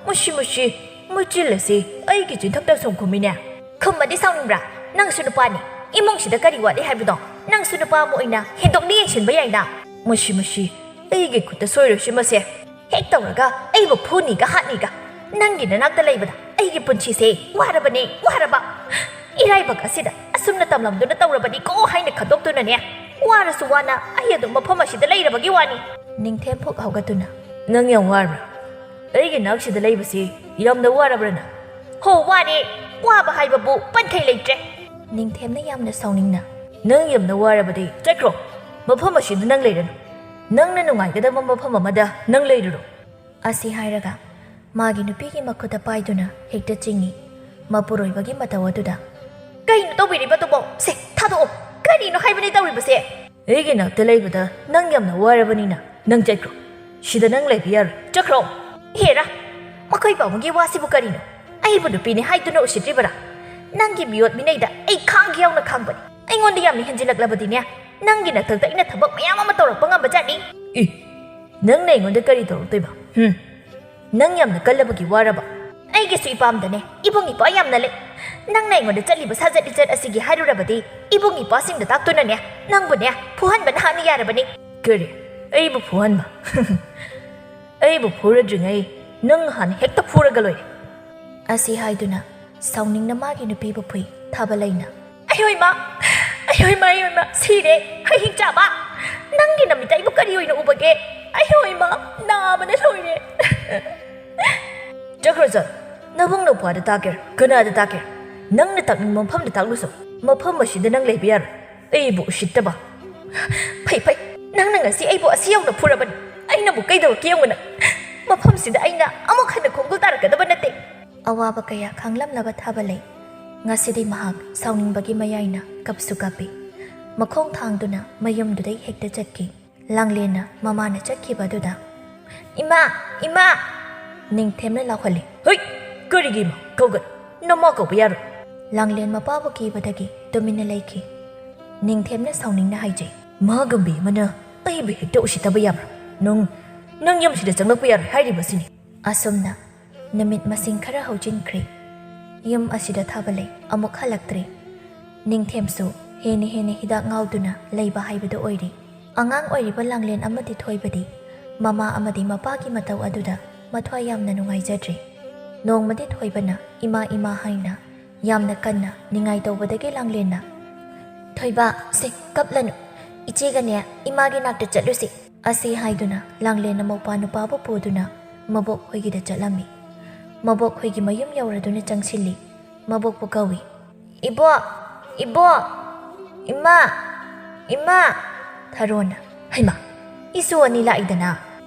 "ꯃꯨꯁꯤ ꯃꯨꯁꯤ, ꯃꯆꯤꯜ ꯑꯁꯤ ꯑꯩꯒꯤ ꯆꯤꯟꯊꯛꯇ ꯁꯨꯝ ꯈꯨꯝꯃꯤꯅꯦ꯫" "ꯈꯨꯝꯃꯗꯤ ꯁꯥꯎꯅꯤꯡꯕ꯭ꯔꯥ? ꯅꯪꯁꯨ ꯅꯨꯄꯥꯅꯤ꯫ ꯏꯃꯨꯡꯁꯤꯗ ꯀꯔꯤ ꯋꯥꯠꯂꯤ ꯍꯥꯏꯕꯗꯣ ꯅꯪꯁꯨ ꯅꯨꯄꯥ ꯑꯃ ꯑꯣꯏꯅ ꯍꯦꯟꯗꯣꯛꯅ ꯌꯦꯡꯁꯤꯟꯕ ꯌꯥꯏꯅ꯫" ꯃꯁꯤ, ꯃꯁꯤ, ꯑꯩꯒꯤ ꯈꯨꯠꯇ ꯁꯣꯏꯔꯣꯏꯁꯤ ꯃꯁꯦ꯫ ꯍꯦꯛ ꯇꯧꯔꯒ ꯑꯩꯕꯨ ꯐꯨꯅꯤꯒ ꯍꯥꯠꯅꯤꯒ꯫ ꯅꯪꯒꯤ ꯅꯅꯥꯛꯇ ꯂꯩꯕꯗ ꯑꯩꯒꯤ ꯄꯨꯟꯁꯤꯁꯦ ꯋꯥꯔꯕꯅꯦ, ꯋꯥꯔꯕ꯫ ꯏꯔꯥꯏꯕꯛ ꯑꯁꯤꯗ ꯑꯁꯨꯝꯅ ꯇꯝꯂꯝꯗꯨꯅ ꯇꯧꯔꯕꯅꯤꯀꯣ ꯍꯥꯏꯅ ꯈꯟꯗꯣꯛꯇꯨꯅꯅꯦ, ꯋꯥꯔꯁꯨ ꯋꯥꯅ ꯑꯩ ꯑꯗꯨꯝ ꯃꯐꯝ ꯑꯁꯤꯗ ꯂꯩꯔꯕꯒꯤ ꯋꯥꯅꯤ꯫ ꯅꯤꯡꯊꯦꯝ ꯐꯨꯛ ꯍꯧꯒꯠꯇꯨꯅ, "ꯅꯪ ꯌꯥꯝ ꯋꯥꯔꯕ꯭ꯔꯥ? ꯑꯩꯒꯤ ꯅꯥꯛꯁꯤꯗ ꯂꯩꯕꯁꯤ ꯌꯥꯝꯅ ꯋꯥꯔꯕ꯭ꯔꯥ ꯅꯪ?" "ꯍꯣ, ꯋꯥꯔꯦ꯫ ꯋꯥꯕ ꯍꯥꯏꯕꯕꯨ ꯄꯟꯈꯩ ꯂꯩꯇ꯭ꯔꯦ꯫" ꯅꯤꯡꯊꯦꯝꯅ ꯌꯥꯝꯅ ꯁꯥꯎꯅꯤꯡꯅ, "ꯅꯪ ꯌꯥꯝꯅ ꯋꯥꯔꯕꯗꯤ ꯆꯠꯈ꯭ꯔꯣ꯫ ꯃꯐꯝ ꯑꯁꯤꯗ ꯅꯪ ꯂꯩꯔꯅꯨ꯫ ꯅꯪꯅ ꯅꯨꯡꯉꯥꯏꯒꯗꯕ ꯃꯐꯝ ꯑꯃꯗ ꯅꯪ ꯂꯩꯔꯨꯔꯣ꯫" ꯑꯁꯤ ꯍꯥꯏꯔꯒ ꯃꯥꯒꯤ ꯅꯨꯄꯤꯒꯤ ꯃꯈꯨꯠꯇ ꯄꯥꯏꯗꯨꯅ ꯍꯦꯛꯇ ꯆꯤꯡꯏ꯫ ꯃꯄꯨꯔꯣꯏꯕꯒꯤ ꯃꯇꯧ ꯑꯗꯨꯗ, "ꯀꯩꯅꯣ ꯇꯧꯕꯤꯔꯤꯕꯗꯨꯕꯣ? ꯁꯦ, ꯊꯥꯗꯣꯛꯑꯣ꯫ ꯀꯔꯤꯅꯣ ꯍꯥꯏꯕꯅꯤ ꯇꯧꯔꯤꯕꯁꯦ?" "ꯑꯩꯒꯤ ꯅꯥꯛꯇ ꯂꯩꯕꯗ ꯅꯪ ꯌꯥꯝꯅ ꯋꯥꯔꯕꯅꯤꯅ ꯅꯪ ꯆꯠꯈ꯭ꯔꯣ꯫ ꯁꯤꯗ ꯅꯪ ꯂꯩꯕ ꯌꯥꯔꯣꯏ꯫ ꯆꯠꯈ꯭ꯔꯣ꯫" "ꯍꯦꯔꯥ, ꯃꯈꯣꯏ ꯄꯥꯕꯨꯡꯒꯤ ꯋꯥꯁꯤꯕꯨ ꯀꯔꯤꯅꯣ? ꯑꯩꯕꯨ ꯅꯨꯄꯤꯅꯤ ꯍꯥꯏꯗꯨꯅ ꯎꯁꯤꯠꯇ꯭ꯔꯤꯕꯔꯥ? ꯅꯪꯒꯤ ꯃꯤꯑꯣꯠ ꯃꯤꯅꯩꯗ ꯑꯩ ꯈꯥꯡꯒꯦ ꯌꯥꯎꯅ ꯈꯥꯡꯕꯅꯤ꯫ ꯑꯩꯉꯣꯟꯗ ꯌꯥꯝꯅ ꯍꯦꯟꯖꯤꯜꯂꯛꯂꯕꯗꯤꯅꯦ, ꯅꯪꯒꯤ ꯅꯊꯛꯇ ꯑꯩꯅ ꯊꯕꯛ ꯃꯌꯥꯝ ꯑꯃ ꯇꯧꯔꯛꯄ ꯉꯝꯕ ꯖꯥꯠꯅꯤ꯫" "ꯏ, ꯅꯪꯅ ꯑꯩꯉꯣꯟꯗ ꯀꯔꯤ ꯇꯧꯔꯛꯇꯣꯏꯕ? ꯍꯨꯝ, ꯅꯪ ꯌꯥꯝꯅ ꯀꯜꯂꯕꯒꯤ ꯋꯥꯔꯕ?" "ꯑꯩꯒꯤꯁꯨ ꯏꯄꯥꯝꯗꯅꯦ ꯏꯕꯨꯡ ꯏꯄ꯭ꯋꯥ ꯌꯥꯝꯅ ꯂꯩ꯫ ꯅꯪꯅ ꯑꯩꯉꯣꯟꯗ ꯆꯠꯂꯤꯕ ꯁꯥꯖꯠ ꯂꯤꯆꯠ ꯑꯁꯤꯒꯤ ꯍꯥꯏꯔꯨꯔꯕꯗꯤ ꯏꯕꯨꯡ ꯏꯄ꯭ꯋꯥꯁꯤꯡꯗ ꯇꯥꯛꯇꯨꯅꯅꯦ, ꯅꯪꯕꯨꯅꯦ ꯐꯨꯍꯟꯕꯅ ꯍꯥꯟꯅ ꯌꯥꯔꯕꯅꯤ꯫" "ꯀꯔꯤ? ꯑꯩꯕꯨ ꯐꯨꯍꯟꯕ? ꯑꯩꯕꯨ ꯐꯨꯔꯗ꯭ꯔꯤꯉꯩ ꯅꯪ ꯍꯥꯟꯅ ꯍꯦꯛꯇ ꯐꯨꯔꯒ ꯂꯣꯏꯔꯦ꯫" ꯑꯁꯤ ꯍꯥꯏꯗꯨꯅ ꯁꯥꯎꯅꯤꯡꯅ ꯃꯥꯒꯤ ꯅꯨꯄꯤꯕꯨ ꯐꯨꯏ ꯊꯥꯕꯂꯩꯅ꯫ "ꯑꯌꯣꯏꯃ! ꯑꯌꯣꯏꯃ, ꯑꯌꯣꯏꯃ! ꯁꯤꯔꯦ! ꯍꯩꯍꯤꯡ ꯆꯥꯕ! ꯅꯪꯒꯤ ꯅꯃꯤꯠꯇ ꯑꯩꯕꯨ ꯀꯔꯤ ꯑꯣꯏꯅ ꯎꯕꯒꯦ? ꯑꯌꯣꯏꯃ! ꯅꯥꯕꯅ ꯂꯣꯏꯔꯦ!" "ꯆꯠꯈ꯭ꯔꯣ, ꯆꯠ꯫ ꯅꯕꯨꯡ ꯅꯧꯄ꯭ꯋꯥꯗ ꯇꯥꯛꯀꯦꯔꯥ? ꯀꯅꯥꯗ ꯇꯥꯛꯀꯦꯔꯥ? ꯅꯪꯅ ꯇꯥꯛꯅꯤꯡꯕ ꯃꯐꯝꯗ ꯇꯥꯛꯂꯨꯁꯣ꯫ ꯃꯐꯝ ꯑꯁꯤꯗ ꯅꯪ ꯂꯩꯕ ꯌꯥꯔꯣꯏ꯫ ꯑꯩꯕꯨ ꯎꯁꯤꯠꯇꯕ꯫" "ꯐꯩ, ꯐꯩ꯫ ꯅꯪꯅ ꯉꯁꯤ ꯑꯩꯕꯨ ꯑꯁꯤ ꯌꯧꯅ ꯐꯨꯔꯕꯅꯤ꯫ ꯑꯩꯅꯕꯨ ꯀꯩꯗꯧꯔꯛꯀꯦ ꯌꯦꯡꯉꯨꯅ꯫ ꯃꯐꯝꯁꯤꯗ ꯑꯩꯅ ꯑꯃꯨꯛ ꯍꯟꯅ ꯈꯣꯡꯒꯨꯜ ꯇꯥꯔꯛꯀꯗꯕ ꯅꯠꯇꯦ꯫" ꯑꯋꯥꯕ ꯀꯌꯥ ꯈꯥꯡꯂꯝꯂꯕ ꯊꯥꯕꯂꯩ ꯉꯁꯤꯗꯤ ꯃꯍꯥꯛ ꯁꯥꯎꯅꯤꯡꯕꯒꯤ ꯃꯌꯥꯏꯅ ꯀꯞꯁꯨ ꯀꯞꯄꯤ꯫ ꯃꯈꯣꯡ ꯊꯥꯡꯗꯨꯅ ꯃꯌꯨꯝꯗꯨꯗꯩ ꯍꯦꯛꯇ ꯆꯠꯈꯤ꯫ ꯂꯥꯡꯂꯦꯟꯅ ꯃꯃꯥꯅ ꯆꯠꯈꯤꯕ ꯑꯗꯨꯗ, "ꯏꯃꯥ! ꯏꯃꯥ!" ꯅꯤꯡꯊꯦꯝꯅ ꯂꯥꯎꯍꯜꯂꯤ꯫ "ꯍꯨꯏꯠ! ꯀꯔꯤꯒꯤ ꯏꯃꯥ ꯀꯧꯒꯅꯤ? ꯅꯃꯥ ꯀꯧꯕ ꯌꯥꯔꯣꯏ!" ꯂꯥꯡꯂꯦꯟ ꯃꯄꯥꯕꯨ ꯀꯤꯕꯗꯒꯤ ꯇꯨꯃꯤꯟꯅ ꯂꯩꯈꯤ꯫ ꯅꯤꯡꯊꯦꯝꯅ ꯁꯥꯎꯅꯤꯡꯅ ꯍꯥꯏꯖꯩ꯫ "ꯃꯥꯒꯨꯝꯕꯤ ꯑꯃꯅ ꯑꯩꯕꯨ ꯍꯦꯛꯇ ꯎꯁꯤꯠꯇꯕ ꯌꯥꯕ꯭ꯔꯥ? ꯅꯪ, ꯅꯪ ꯌꯨꯝꯁꯤꯗ ꯆꯪꯂꯛꯄ ꯌꯥꯔꯣꯏ ꯍꯥꯏꯔꯤꯕꯁꯤꯅꯤ꯫" ꯑꯁꯨꯝꯅ ꯅꯨꯃꯤꯠ ꯃꯁꯤꯡ ꯈꯔ ꯍꯧꯖꯤꯟꯈ꯭ꯔꯦ꯫ ꯌꯨꯝ ꯑꯁꯤꯗ ꯊꯥꯕꯂꯩ ꯑꯃꯨꯛ ꯍꯜꯂꯛꯇ꯭ꯔꯦ꯫ ꯅꯤꯡꯊꯦꯝꯁꯨ ꯍꯦꯟꯅ ꯍꯦꯟꯅ ꯍꯤꯗꯥꯛ ꯉꯥꯎꯗꯨꯅ ꯂꯩꯕ ꯍꯥꯏꯕꯗꯨ ꯑꯣꯏꯔꯦ꯫ ꯑꯉꯥꯡ ꯑꯣꯏꯔꯤꯕ ꯂꯥꯡꯂꯦꯟ ꯑꯃꯗꯤ ꯊꯣꯏꯕꯗꯤ ꯃꯃꯥ ꯑꯃꯗꯤ ꯃꯄꯥꯒꯤ ꯃꯇꯧ ꯑꯗꯨꯗ ꯃꯊ꯭ꯋꯥꯏ ꯌꯥꯝꯅ ꯅꯨꯡꯉꯥꯏꯖꯗ꯭ꯔꯦ꯫ ꯅꯣꯡꯃꯗꯤ ꯊꯣꯏꯕꯅ "ꯏꯃꯥ, ꯏꯃꯥ" ꯍꯥꯏꯅ ꯌꯥꯝꯅ ꯀꯟꯅ ꯅꯤꯡꯉꯥꯏ ꯇꯧꯕꯗꯒꯤ ꯂꯥꯡꯂꯦꯟꯅ, "ꯊꯣꯏꯕ, ꯁꯦ, ꯀꯞꯂꯅꯨ꯫ ꯏꯆꯦꯒꯅꯦ ꯏꯃꯥꯒꯤ ꯅꯥꯛꯇ ꯆꯠꯂꯨꯁꯤ" ꯑꯁꯤ ꯍꯥꯏꯗꯨꯅ ꯂꯥꯡꯂꯦꯟꯅ ꯃꯧꯄ꯭ꯋꯥ ꯅꯨꯄꯥꯕꯨ ꯄꯨꯗꯨꯅ ꯃꯕꯣꯛ ꯍꯣꯏꯒꯤꯗ ꯆꯠꯂꯝꯃꯤ꯫ ꯃꯕꯣꯛ ꯍꯣꯏꯒꯤ ꯃꯌꯨꯝ ꯌꯧꯔꯗꯨꯅ ꯆꯪꯁꯤꯜꯂꯤ꯫ ꯃꯕꯣꯛꯄꯨ ꯀꯧꯏ꯫ "ꯏꯕꯣꯛ! ꯏꯕꯣꯛ! ꯏꯃꯥ! ꯏꯃꯥ!" ꯊꯔꯣꯅ, "ꯍꯩꯃꯥ! ꯏꯁꯨ ꯑꯅꯤ ꯂꯥꯛꯏꯗꯅ!"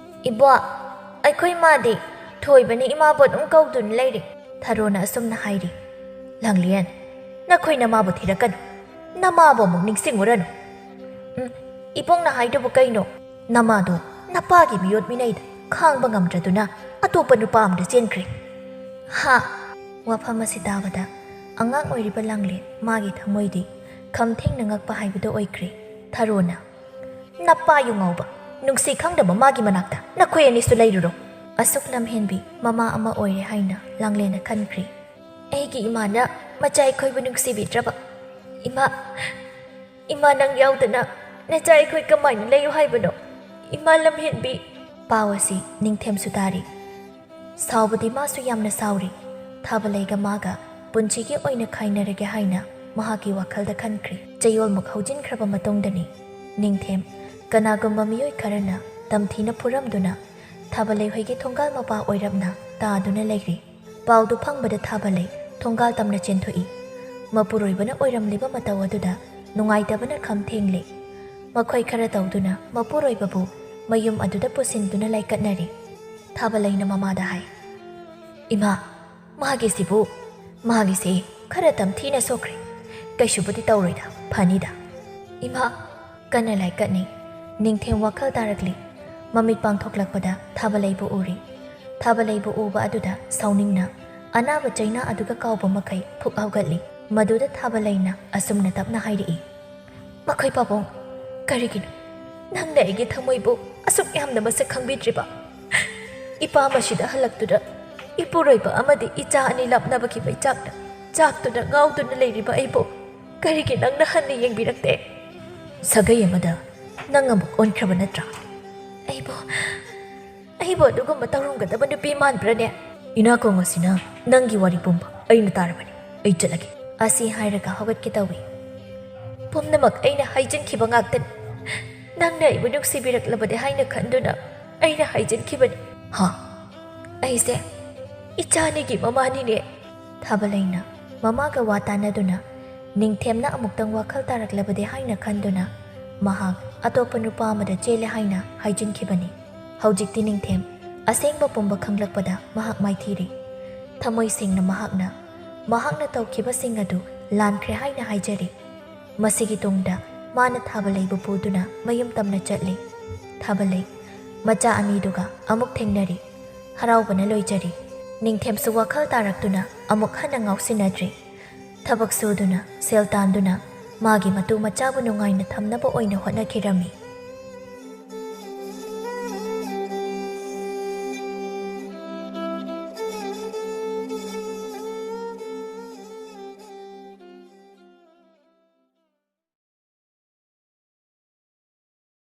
"ꯏꯕꯣꯛ, ꯑꯩꯈꯣꯏ ꯃꯥꯗꯤ ꯊꯣꯏꯕꯅ ꯏꯃꯥꯕꯨ ꯑꯗꯨꯝ ꯀꯧꯗꯨꯅ ꯂꯩꯔꯦ꯫" ꯊꯔꯣꯅ ꯑꯁꯨꯝꯅ ꯍꯥꯏꯔꯤ꯫ "ꯂꯥꯡꯂꯦꯟ, ꯅꯈꯣꯏ ꯅꯃꯥꯕꯨ ꯊꯤꯔꯛꯀꯅꯨ꯫ ꯅꯃꯥꯕꯨ ꯑꯃꯨꯛ ꯅꯤꯡꯁꯤꯡꯉꯨꯔꯅꯨ꯫" "ꯎꯝ, ꯏꯕꯣꯛꯅ ꯍꯥꯏꯗꯨꯕꯨ ꯀꯩꯅꯣ? ꯅꯃꯥꯗꯣ ꯅꯄꯥꯒꯤ ꯃꯤꯑꯣꯠ ꯃꯤꯅꯩꯗ ꯈꯥꯡꯕ ꯉꯝꯗ꯭ꯔꯗꯨꯅ ꯑꯇꯣꯞꯄ ꯅꯨꯄꯥ ꯑꯃꯗ ꯆꯦꯟꯈ꯭ꯔꯦ꯫" "ꯍꯥ?" ꯋꯥꯐꯝ ꯑꯁꯤ ꯇꯥꯕꯗ ꯑꯉꯥꯡ ꯑꯣꯏꯔꯤꯕ ꯂꯥꯡꯂꯦꯟ ꯃꯥꯒꯤ ꯊꯃꯣꯏꯗꯤ ꯈꯝꯊꯦꯡꯅ ꯉꯛꯄ ꯍꯥꯏꯕꯗꯨ ꯑꯣꯏꯈ꯭ꯔꯦ꯫ ꯊꯔꯣꯅ, "ꯅꯄꯥ ꯌꯨ ꯉꯥꯎꯕ, ꯅꯨꯡꯁꯤ ꯈꯪꯗꯕ ꯃꯥꯒꯤ ꯃꯅꯥꯛꯇ ꯅꯈꯣꯏ ꯑꯅꯤꯁꯨ ꯂꯩꯔꯨꯔꯣ꯫" ꯑꯁꯨꯛ ꯂꯝꯍꯦꯟꯕꯤ ꯃꯃꯥ ꯑꯃ ꯑꯣꯏꯔꯦ ꯍꯥꯏꯅ ꯂꯥꯡꯂꯦꯟꯅ ꯈꯟꯈ꯭ꯔꯦ꯫ "ꯑꯩꯒꯤ ꯏꯃꯥꯅ ꯃꯆꯥ ꯑꯩꯈꯣꯏꯕꯨ ꯅꯨꯡꯁꯤꯕꯤꯗ꯭ꯔꯕ? ꯏꯃꯥ, ꯏꯃꯥ, ꯅꯪ ꯌꯥꯎꯗꯅ ꯅꯆꯥ ꯑꯩꯈꯣꯏ ꯀꯃꯥꯏꯅ ꯂꯩꯌꯨ ꯍꯥꯏꯕꯅꯣ? ꯏꯃꯥ ꯂꯝꯍꯦꯟꯕꯤ!" ꯄꯥꯎ ꯑꯁꯤ ꯅꯤꯡꯊꯦꯝꯁꯨ ꯇꯥꯔꯤ꯫ ꯁꯥꯎꯕꯗꯤ ꯃꯥꯁꯨ ꯌꯥꯝꯅ ꯁꯥꯎꯔꯤ꯫ ꯊꯥꯕꯂꯩꯒ ꯃꯥꯒ ꯄꯨꯟꯁꯤꯒꯤ ꯑꯣꯏꯅ ꯈꯥꯏꯅꯔꯒꯦ ꯍꯥꯏꯅ ꯃꯍꯥꯛꯀꯤ ꯋꯥꯈꯜꯗ ꯈꯟꯈ꯭ꯔꯦ꯫ ꯆꯌꯣꯜꯃꯨꯛ ꯍꯧꯖꯤꯟꯈ꯭ꯔꯕ ꯃꯇꯨꯡꯗꯅꯤ ꯅꯤꯡꯊꯦꯝ ꯀꯅꯥꯒꯨꯝꯕ ꯃꯤꯑꯣꯏ ꯈꯔꯅ ꯇꯝꯊꯤꯅ ꯐꯨꯔꯝꯗꯨꯅ ꯊꯥꯕꯂꯩ ꯍꯣꯏꯒꯤ ꯊꯣꯡꯒꯥꯜ ꯃꯄꯥ ꯑꯣꯏꯔꯞꯅ ꯇꯥꯗꯨꯅ ꯂꯩꯔꯤ꯫ ꯄꯥꯎꯗꯨ ꯐꯪꯕꯗ ꯊꯥꯕꯂꯩ ꯊꯣꯡꯒꯥꯜ ꯇꯝꯅ ꯆꯦꯟꯊꯣꯛꯏ꯫ ꯃꯄꯨꯔꯣꯏꯕꯅ ꯑꯣꯏꯔꯝꯂꯤꯕ ꯃꯇꯧ ꯑꯗꯨꯗ ꯅꯨꯡꯉꯥꯏꯇꯕꯅ ꯈꯝ ꯊꯦꯡꯂꯦ꯫ ꯃꯈꯣꯏ ꯈꯔ ꯇꯧꯗꯨꯅ ꯃꯄꯨꯔꯣꯏꯕꯕꯨ ꯃꯌꯨꯝ ꯑꯗꯨꯗ ꯄꯨꯁꯤꯟꯗꯨꯅ ꯂꯥꯏꯀꯠꯅꯔꯤ꯫ ꯊꯥꯕꯂꯩꯅ ꯃꯃꯥꯗ ꯍꯥꯏ, "ꯏꯃꯥ, ꯃꯥꯒꯤꯁꯤꯕꯨ, ꯃꯥꯒꯤꯁꯤ ꯈꯔ ꯇꯝꯊꯤꯅ ꯁꯣꯛꯈ꯭ꯔꯦ꯫ ꯀꯩꯁꯨꯕꯨꯗꯤ ꯇꯧꯔꯣꯏꯗ, ꯐꯅꯤꯗ꯫" "ꯏꯃꯥ!" ꯀꯟꯅ ꯂꯥꯏꯀꯠꯅꯩ꯫ ꯅꯤꯡꯊꯦꯝ ꯋꯥꯈꯜ ꯇꯥꯔꯛꯂꯤ꯫ ꯃꯃꯤꯠ ꯄꯥꯡꯊꯣꯛꯂꯛꯄꯗ ꯊꯥꯕꯂꯩꯕꯨ ꯎꯔꯤ꯫ ꯊꯥꯕꯂꯩꯕꯨ ꯎꯕ ꯑꯗꯨꯗ ꯁꯥꯎꯅꯤꯡꯅ ꯑꯅꯥꯕ ꯆꯩꯅꯥ ꯑꯗꯨꯒ ꯀꯥꯎꯕ ꯃꯈꯩ ꯐꯨꯛ ꯍꯧꯒꯠꯂꯤ꯫ ꯃꯗꯨꯗ ꯊꯥꯕꯂꯩꯅ ꯑꯁꯨꯝꯅ ꯇꯞꯅ ꯍꯥꯏꯔꯛꯏ, "ꯃꯈꯣꯏ ꯄꯥꯕꯨꯡ, ꯀꯔꯤꯒꯤꯅꯣ ꯅꯪꯅ ꯑꯩꯒꯤ ꯊꯃꯣꯏꯕꯨ ꯑꯁꯨꯛ ꯌꯥꯝꯅ ꯃꯁꯛ ꯈꯪꯕꯤꯗ꯭ꯔꯤꯕ? ꯏꯄꯥꯝ ꯑꯁꯤꯗ ꯍꯜꯂꯛꯇꯨꯅ ꯏꯄꯨꯔꯣꯏꯕ ꯑꯃꯗꯤ ꯏꯆꯥ ꯑꯅꯤ ꯂꯥꯞꯅꯕꯒꯤ ꯃꯩꯆꯥꯛꯅ ꯆꯥꯛꯇꯨꯅ ꯉꯥꯎꯗꯨꯅ ꯂꯩꯔꯤꯕ ꯑꯩꯕꯨ ꯀꯔꯤꯒꯤ ꯅꯪꯅ ꯍꯟꯅ ꯌꯦꯡꯕꯤꯔꯛꯇꯦ?" ꯁꯥꯒꯩ ꯑꯃꯗ ꯅꯪ ꯑꯃꯨꯛ ꯑꯣꯟꯈ꯭ꯔꯕ ꯅꯠꯇ꯭ꯔꯥ? ꯑꯩꯕꯨ ꯑꯩꯕꯨ ꯑꯗꯨꯒꯨꯝꯕ ꯇꯧꯔꯝꯒꯗꯕ ꯅꯨꯄꯤ ꯃꯥꯟꯕ꯭ꯔꯅꯦ? ꯏꯅꯥꯀꯣꯡ ꯑꯁꯤꯅ ꯅꯪꯒꯤ ꯋꯥꯔꯤ ꯄꯨꯝꯕ ꯑꯩꯅ ꯇꯥꯔꯕꯅꯤ꯫ ꯑꯩ ꯆꯠꯂꯒꯦ꯫ ꯑꯁꯤ ꯍꯥꯏꯔꯒ ꯍꯧꯒꯠꯀꯦ ꯇꯧꯏ꯫ ꯄꯨꯝꯅꯃꯛ ꯑꯩꯅ ꯍꯥꯏꯖꯤꯟꯈꯤꯕ ꯉꯥꯛꯇꯅꯤ꯫ ꯅꯪꯅ ꯑꯩꯕꯨ ꯅꯨꯡꯁꯤꯕꯤꯔꯛꯂꯕꯗꯤ ꯍꯥꯏꯅ ꯈꯟꯗꯨꯅ ꯑꯩꯅ ꯍꯥꯏꯖꯤꯟꯈꯤꯕꯅꯤ꯫ ꯍꯥ? ꯑꯩꯁꯦ ꯏꯆꯥꯅꯤꯒꯤ ꯃꯃꯥꯅꯤꯅꯦ꯫ ꯊꯥꯕꯂꯩꯅ ꯃꯃꯥꯒ ꯋꯥ ꯇꯥꯅꯗꯨꯅ ꯅꯤꯡꯊꯦꯝꯅ ꯑꯃꯨꯛꯇꯪ ꯋꯥꯈꯜ ꯇꯥꯔꯛꯂꯕꯗꯤ ꯍꯥꯏꯅ ꯈꯟꯗꯨꯅ ꯃꯍꯥꯛ ꯑꯇꯣꯞꯄ ꯅꯨꯄꯥ ꯑꯃꯗ ꯆꯦꯜꯂꯦ ꯍꯥꯏꯅ ꯍꯥꯏꯖꯤꯟꯈꯤꯕꯅꯤ꯫ ꯍꯧꯖꯤꯛꯇꯤ ꯅꯤꯡꯊꯦꯝ ꯑꯁꯦꯡꯕ ꯄꯨꯝꯕ ꯈꯪꯂꯛꯄꯗ ꯃꯍꯥꯛ ꯃꯥꯏꯊꯤꯔꯦ꯫ ꯊꯃꯣꯏ ꯁꯦꯡꯅ ꯃꯍꯥꯛꯅ, ꯃꯍꯥꯛꯅ ꯇꯧꯈꯤꯕꯁꯤꯡ ꯑꯗꯨ ꯂꯥꯟꯈ꯭ꯔꯦ ꯍꯥꯏꯅ ꯍꯥꯏꯖꯔꯦ꯫ ꯃꯁꯤꯒꯤ ꯇꯨꯡꯗ ꯃꯥꯅ ꯊꯥꯕꯂꯩꯕꯨ ꯄꯨꯗꯨꯅ ꯃꯌꯨꯝ ꯇꯝꯅ ꯆꯠꯂꯤ꯫ ꯊꯥꯕꯂꯩ ꯃꯆꯥ ꯑꯅꯤꯗꯨꯒ ꯑꯃꯨꯛ ꯊꯦꯡꯅꯔꯤ꯫ ꯍꯔꯥꯎꯕꯅ ꯂꯣꯏꯖꯔꯤ꯫ ꯅꯤꯡꯊꯦꯝꯁꯨ ꯋꯥꯈꯜ ꯇꯥꯔꯛꯇꯨꯅ ꯑꯃꯨꯛ ꯍꯟꯅ ꯉꯥꯎꯁꯤꯟꯅꯗ꯭ꯔꯤ꯫ ꯊꯕꯛ ꯁꯨꯗꯨꯅ, ꯁꯦꯜ ꯇꯥꯟꯗꯨꯅ ꯃꯥꯒꯤ ꯃꯇꯨ ꯃꯆꯥꯕꯨ ꯅꯨꯡꯉꯥꯏꯅ ꯊꯝꯅꯕ ꯑꯣꯏꯅ ꯍꯣꯠꯅꯈꯤꯔꯝꯃꯤ꯫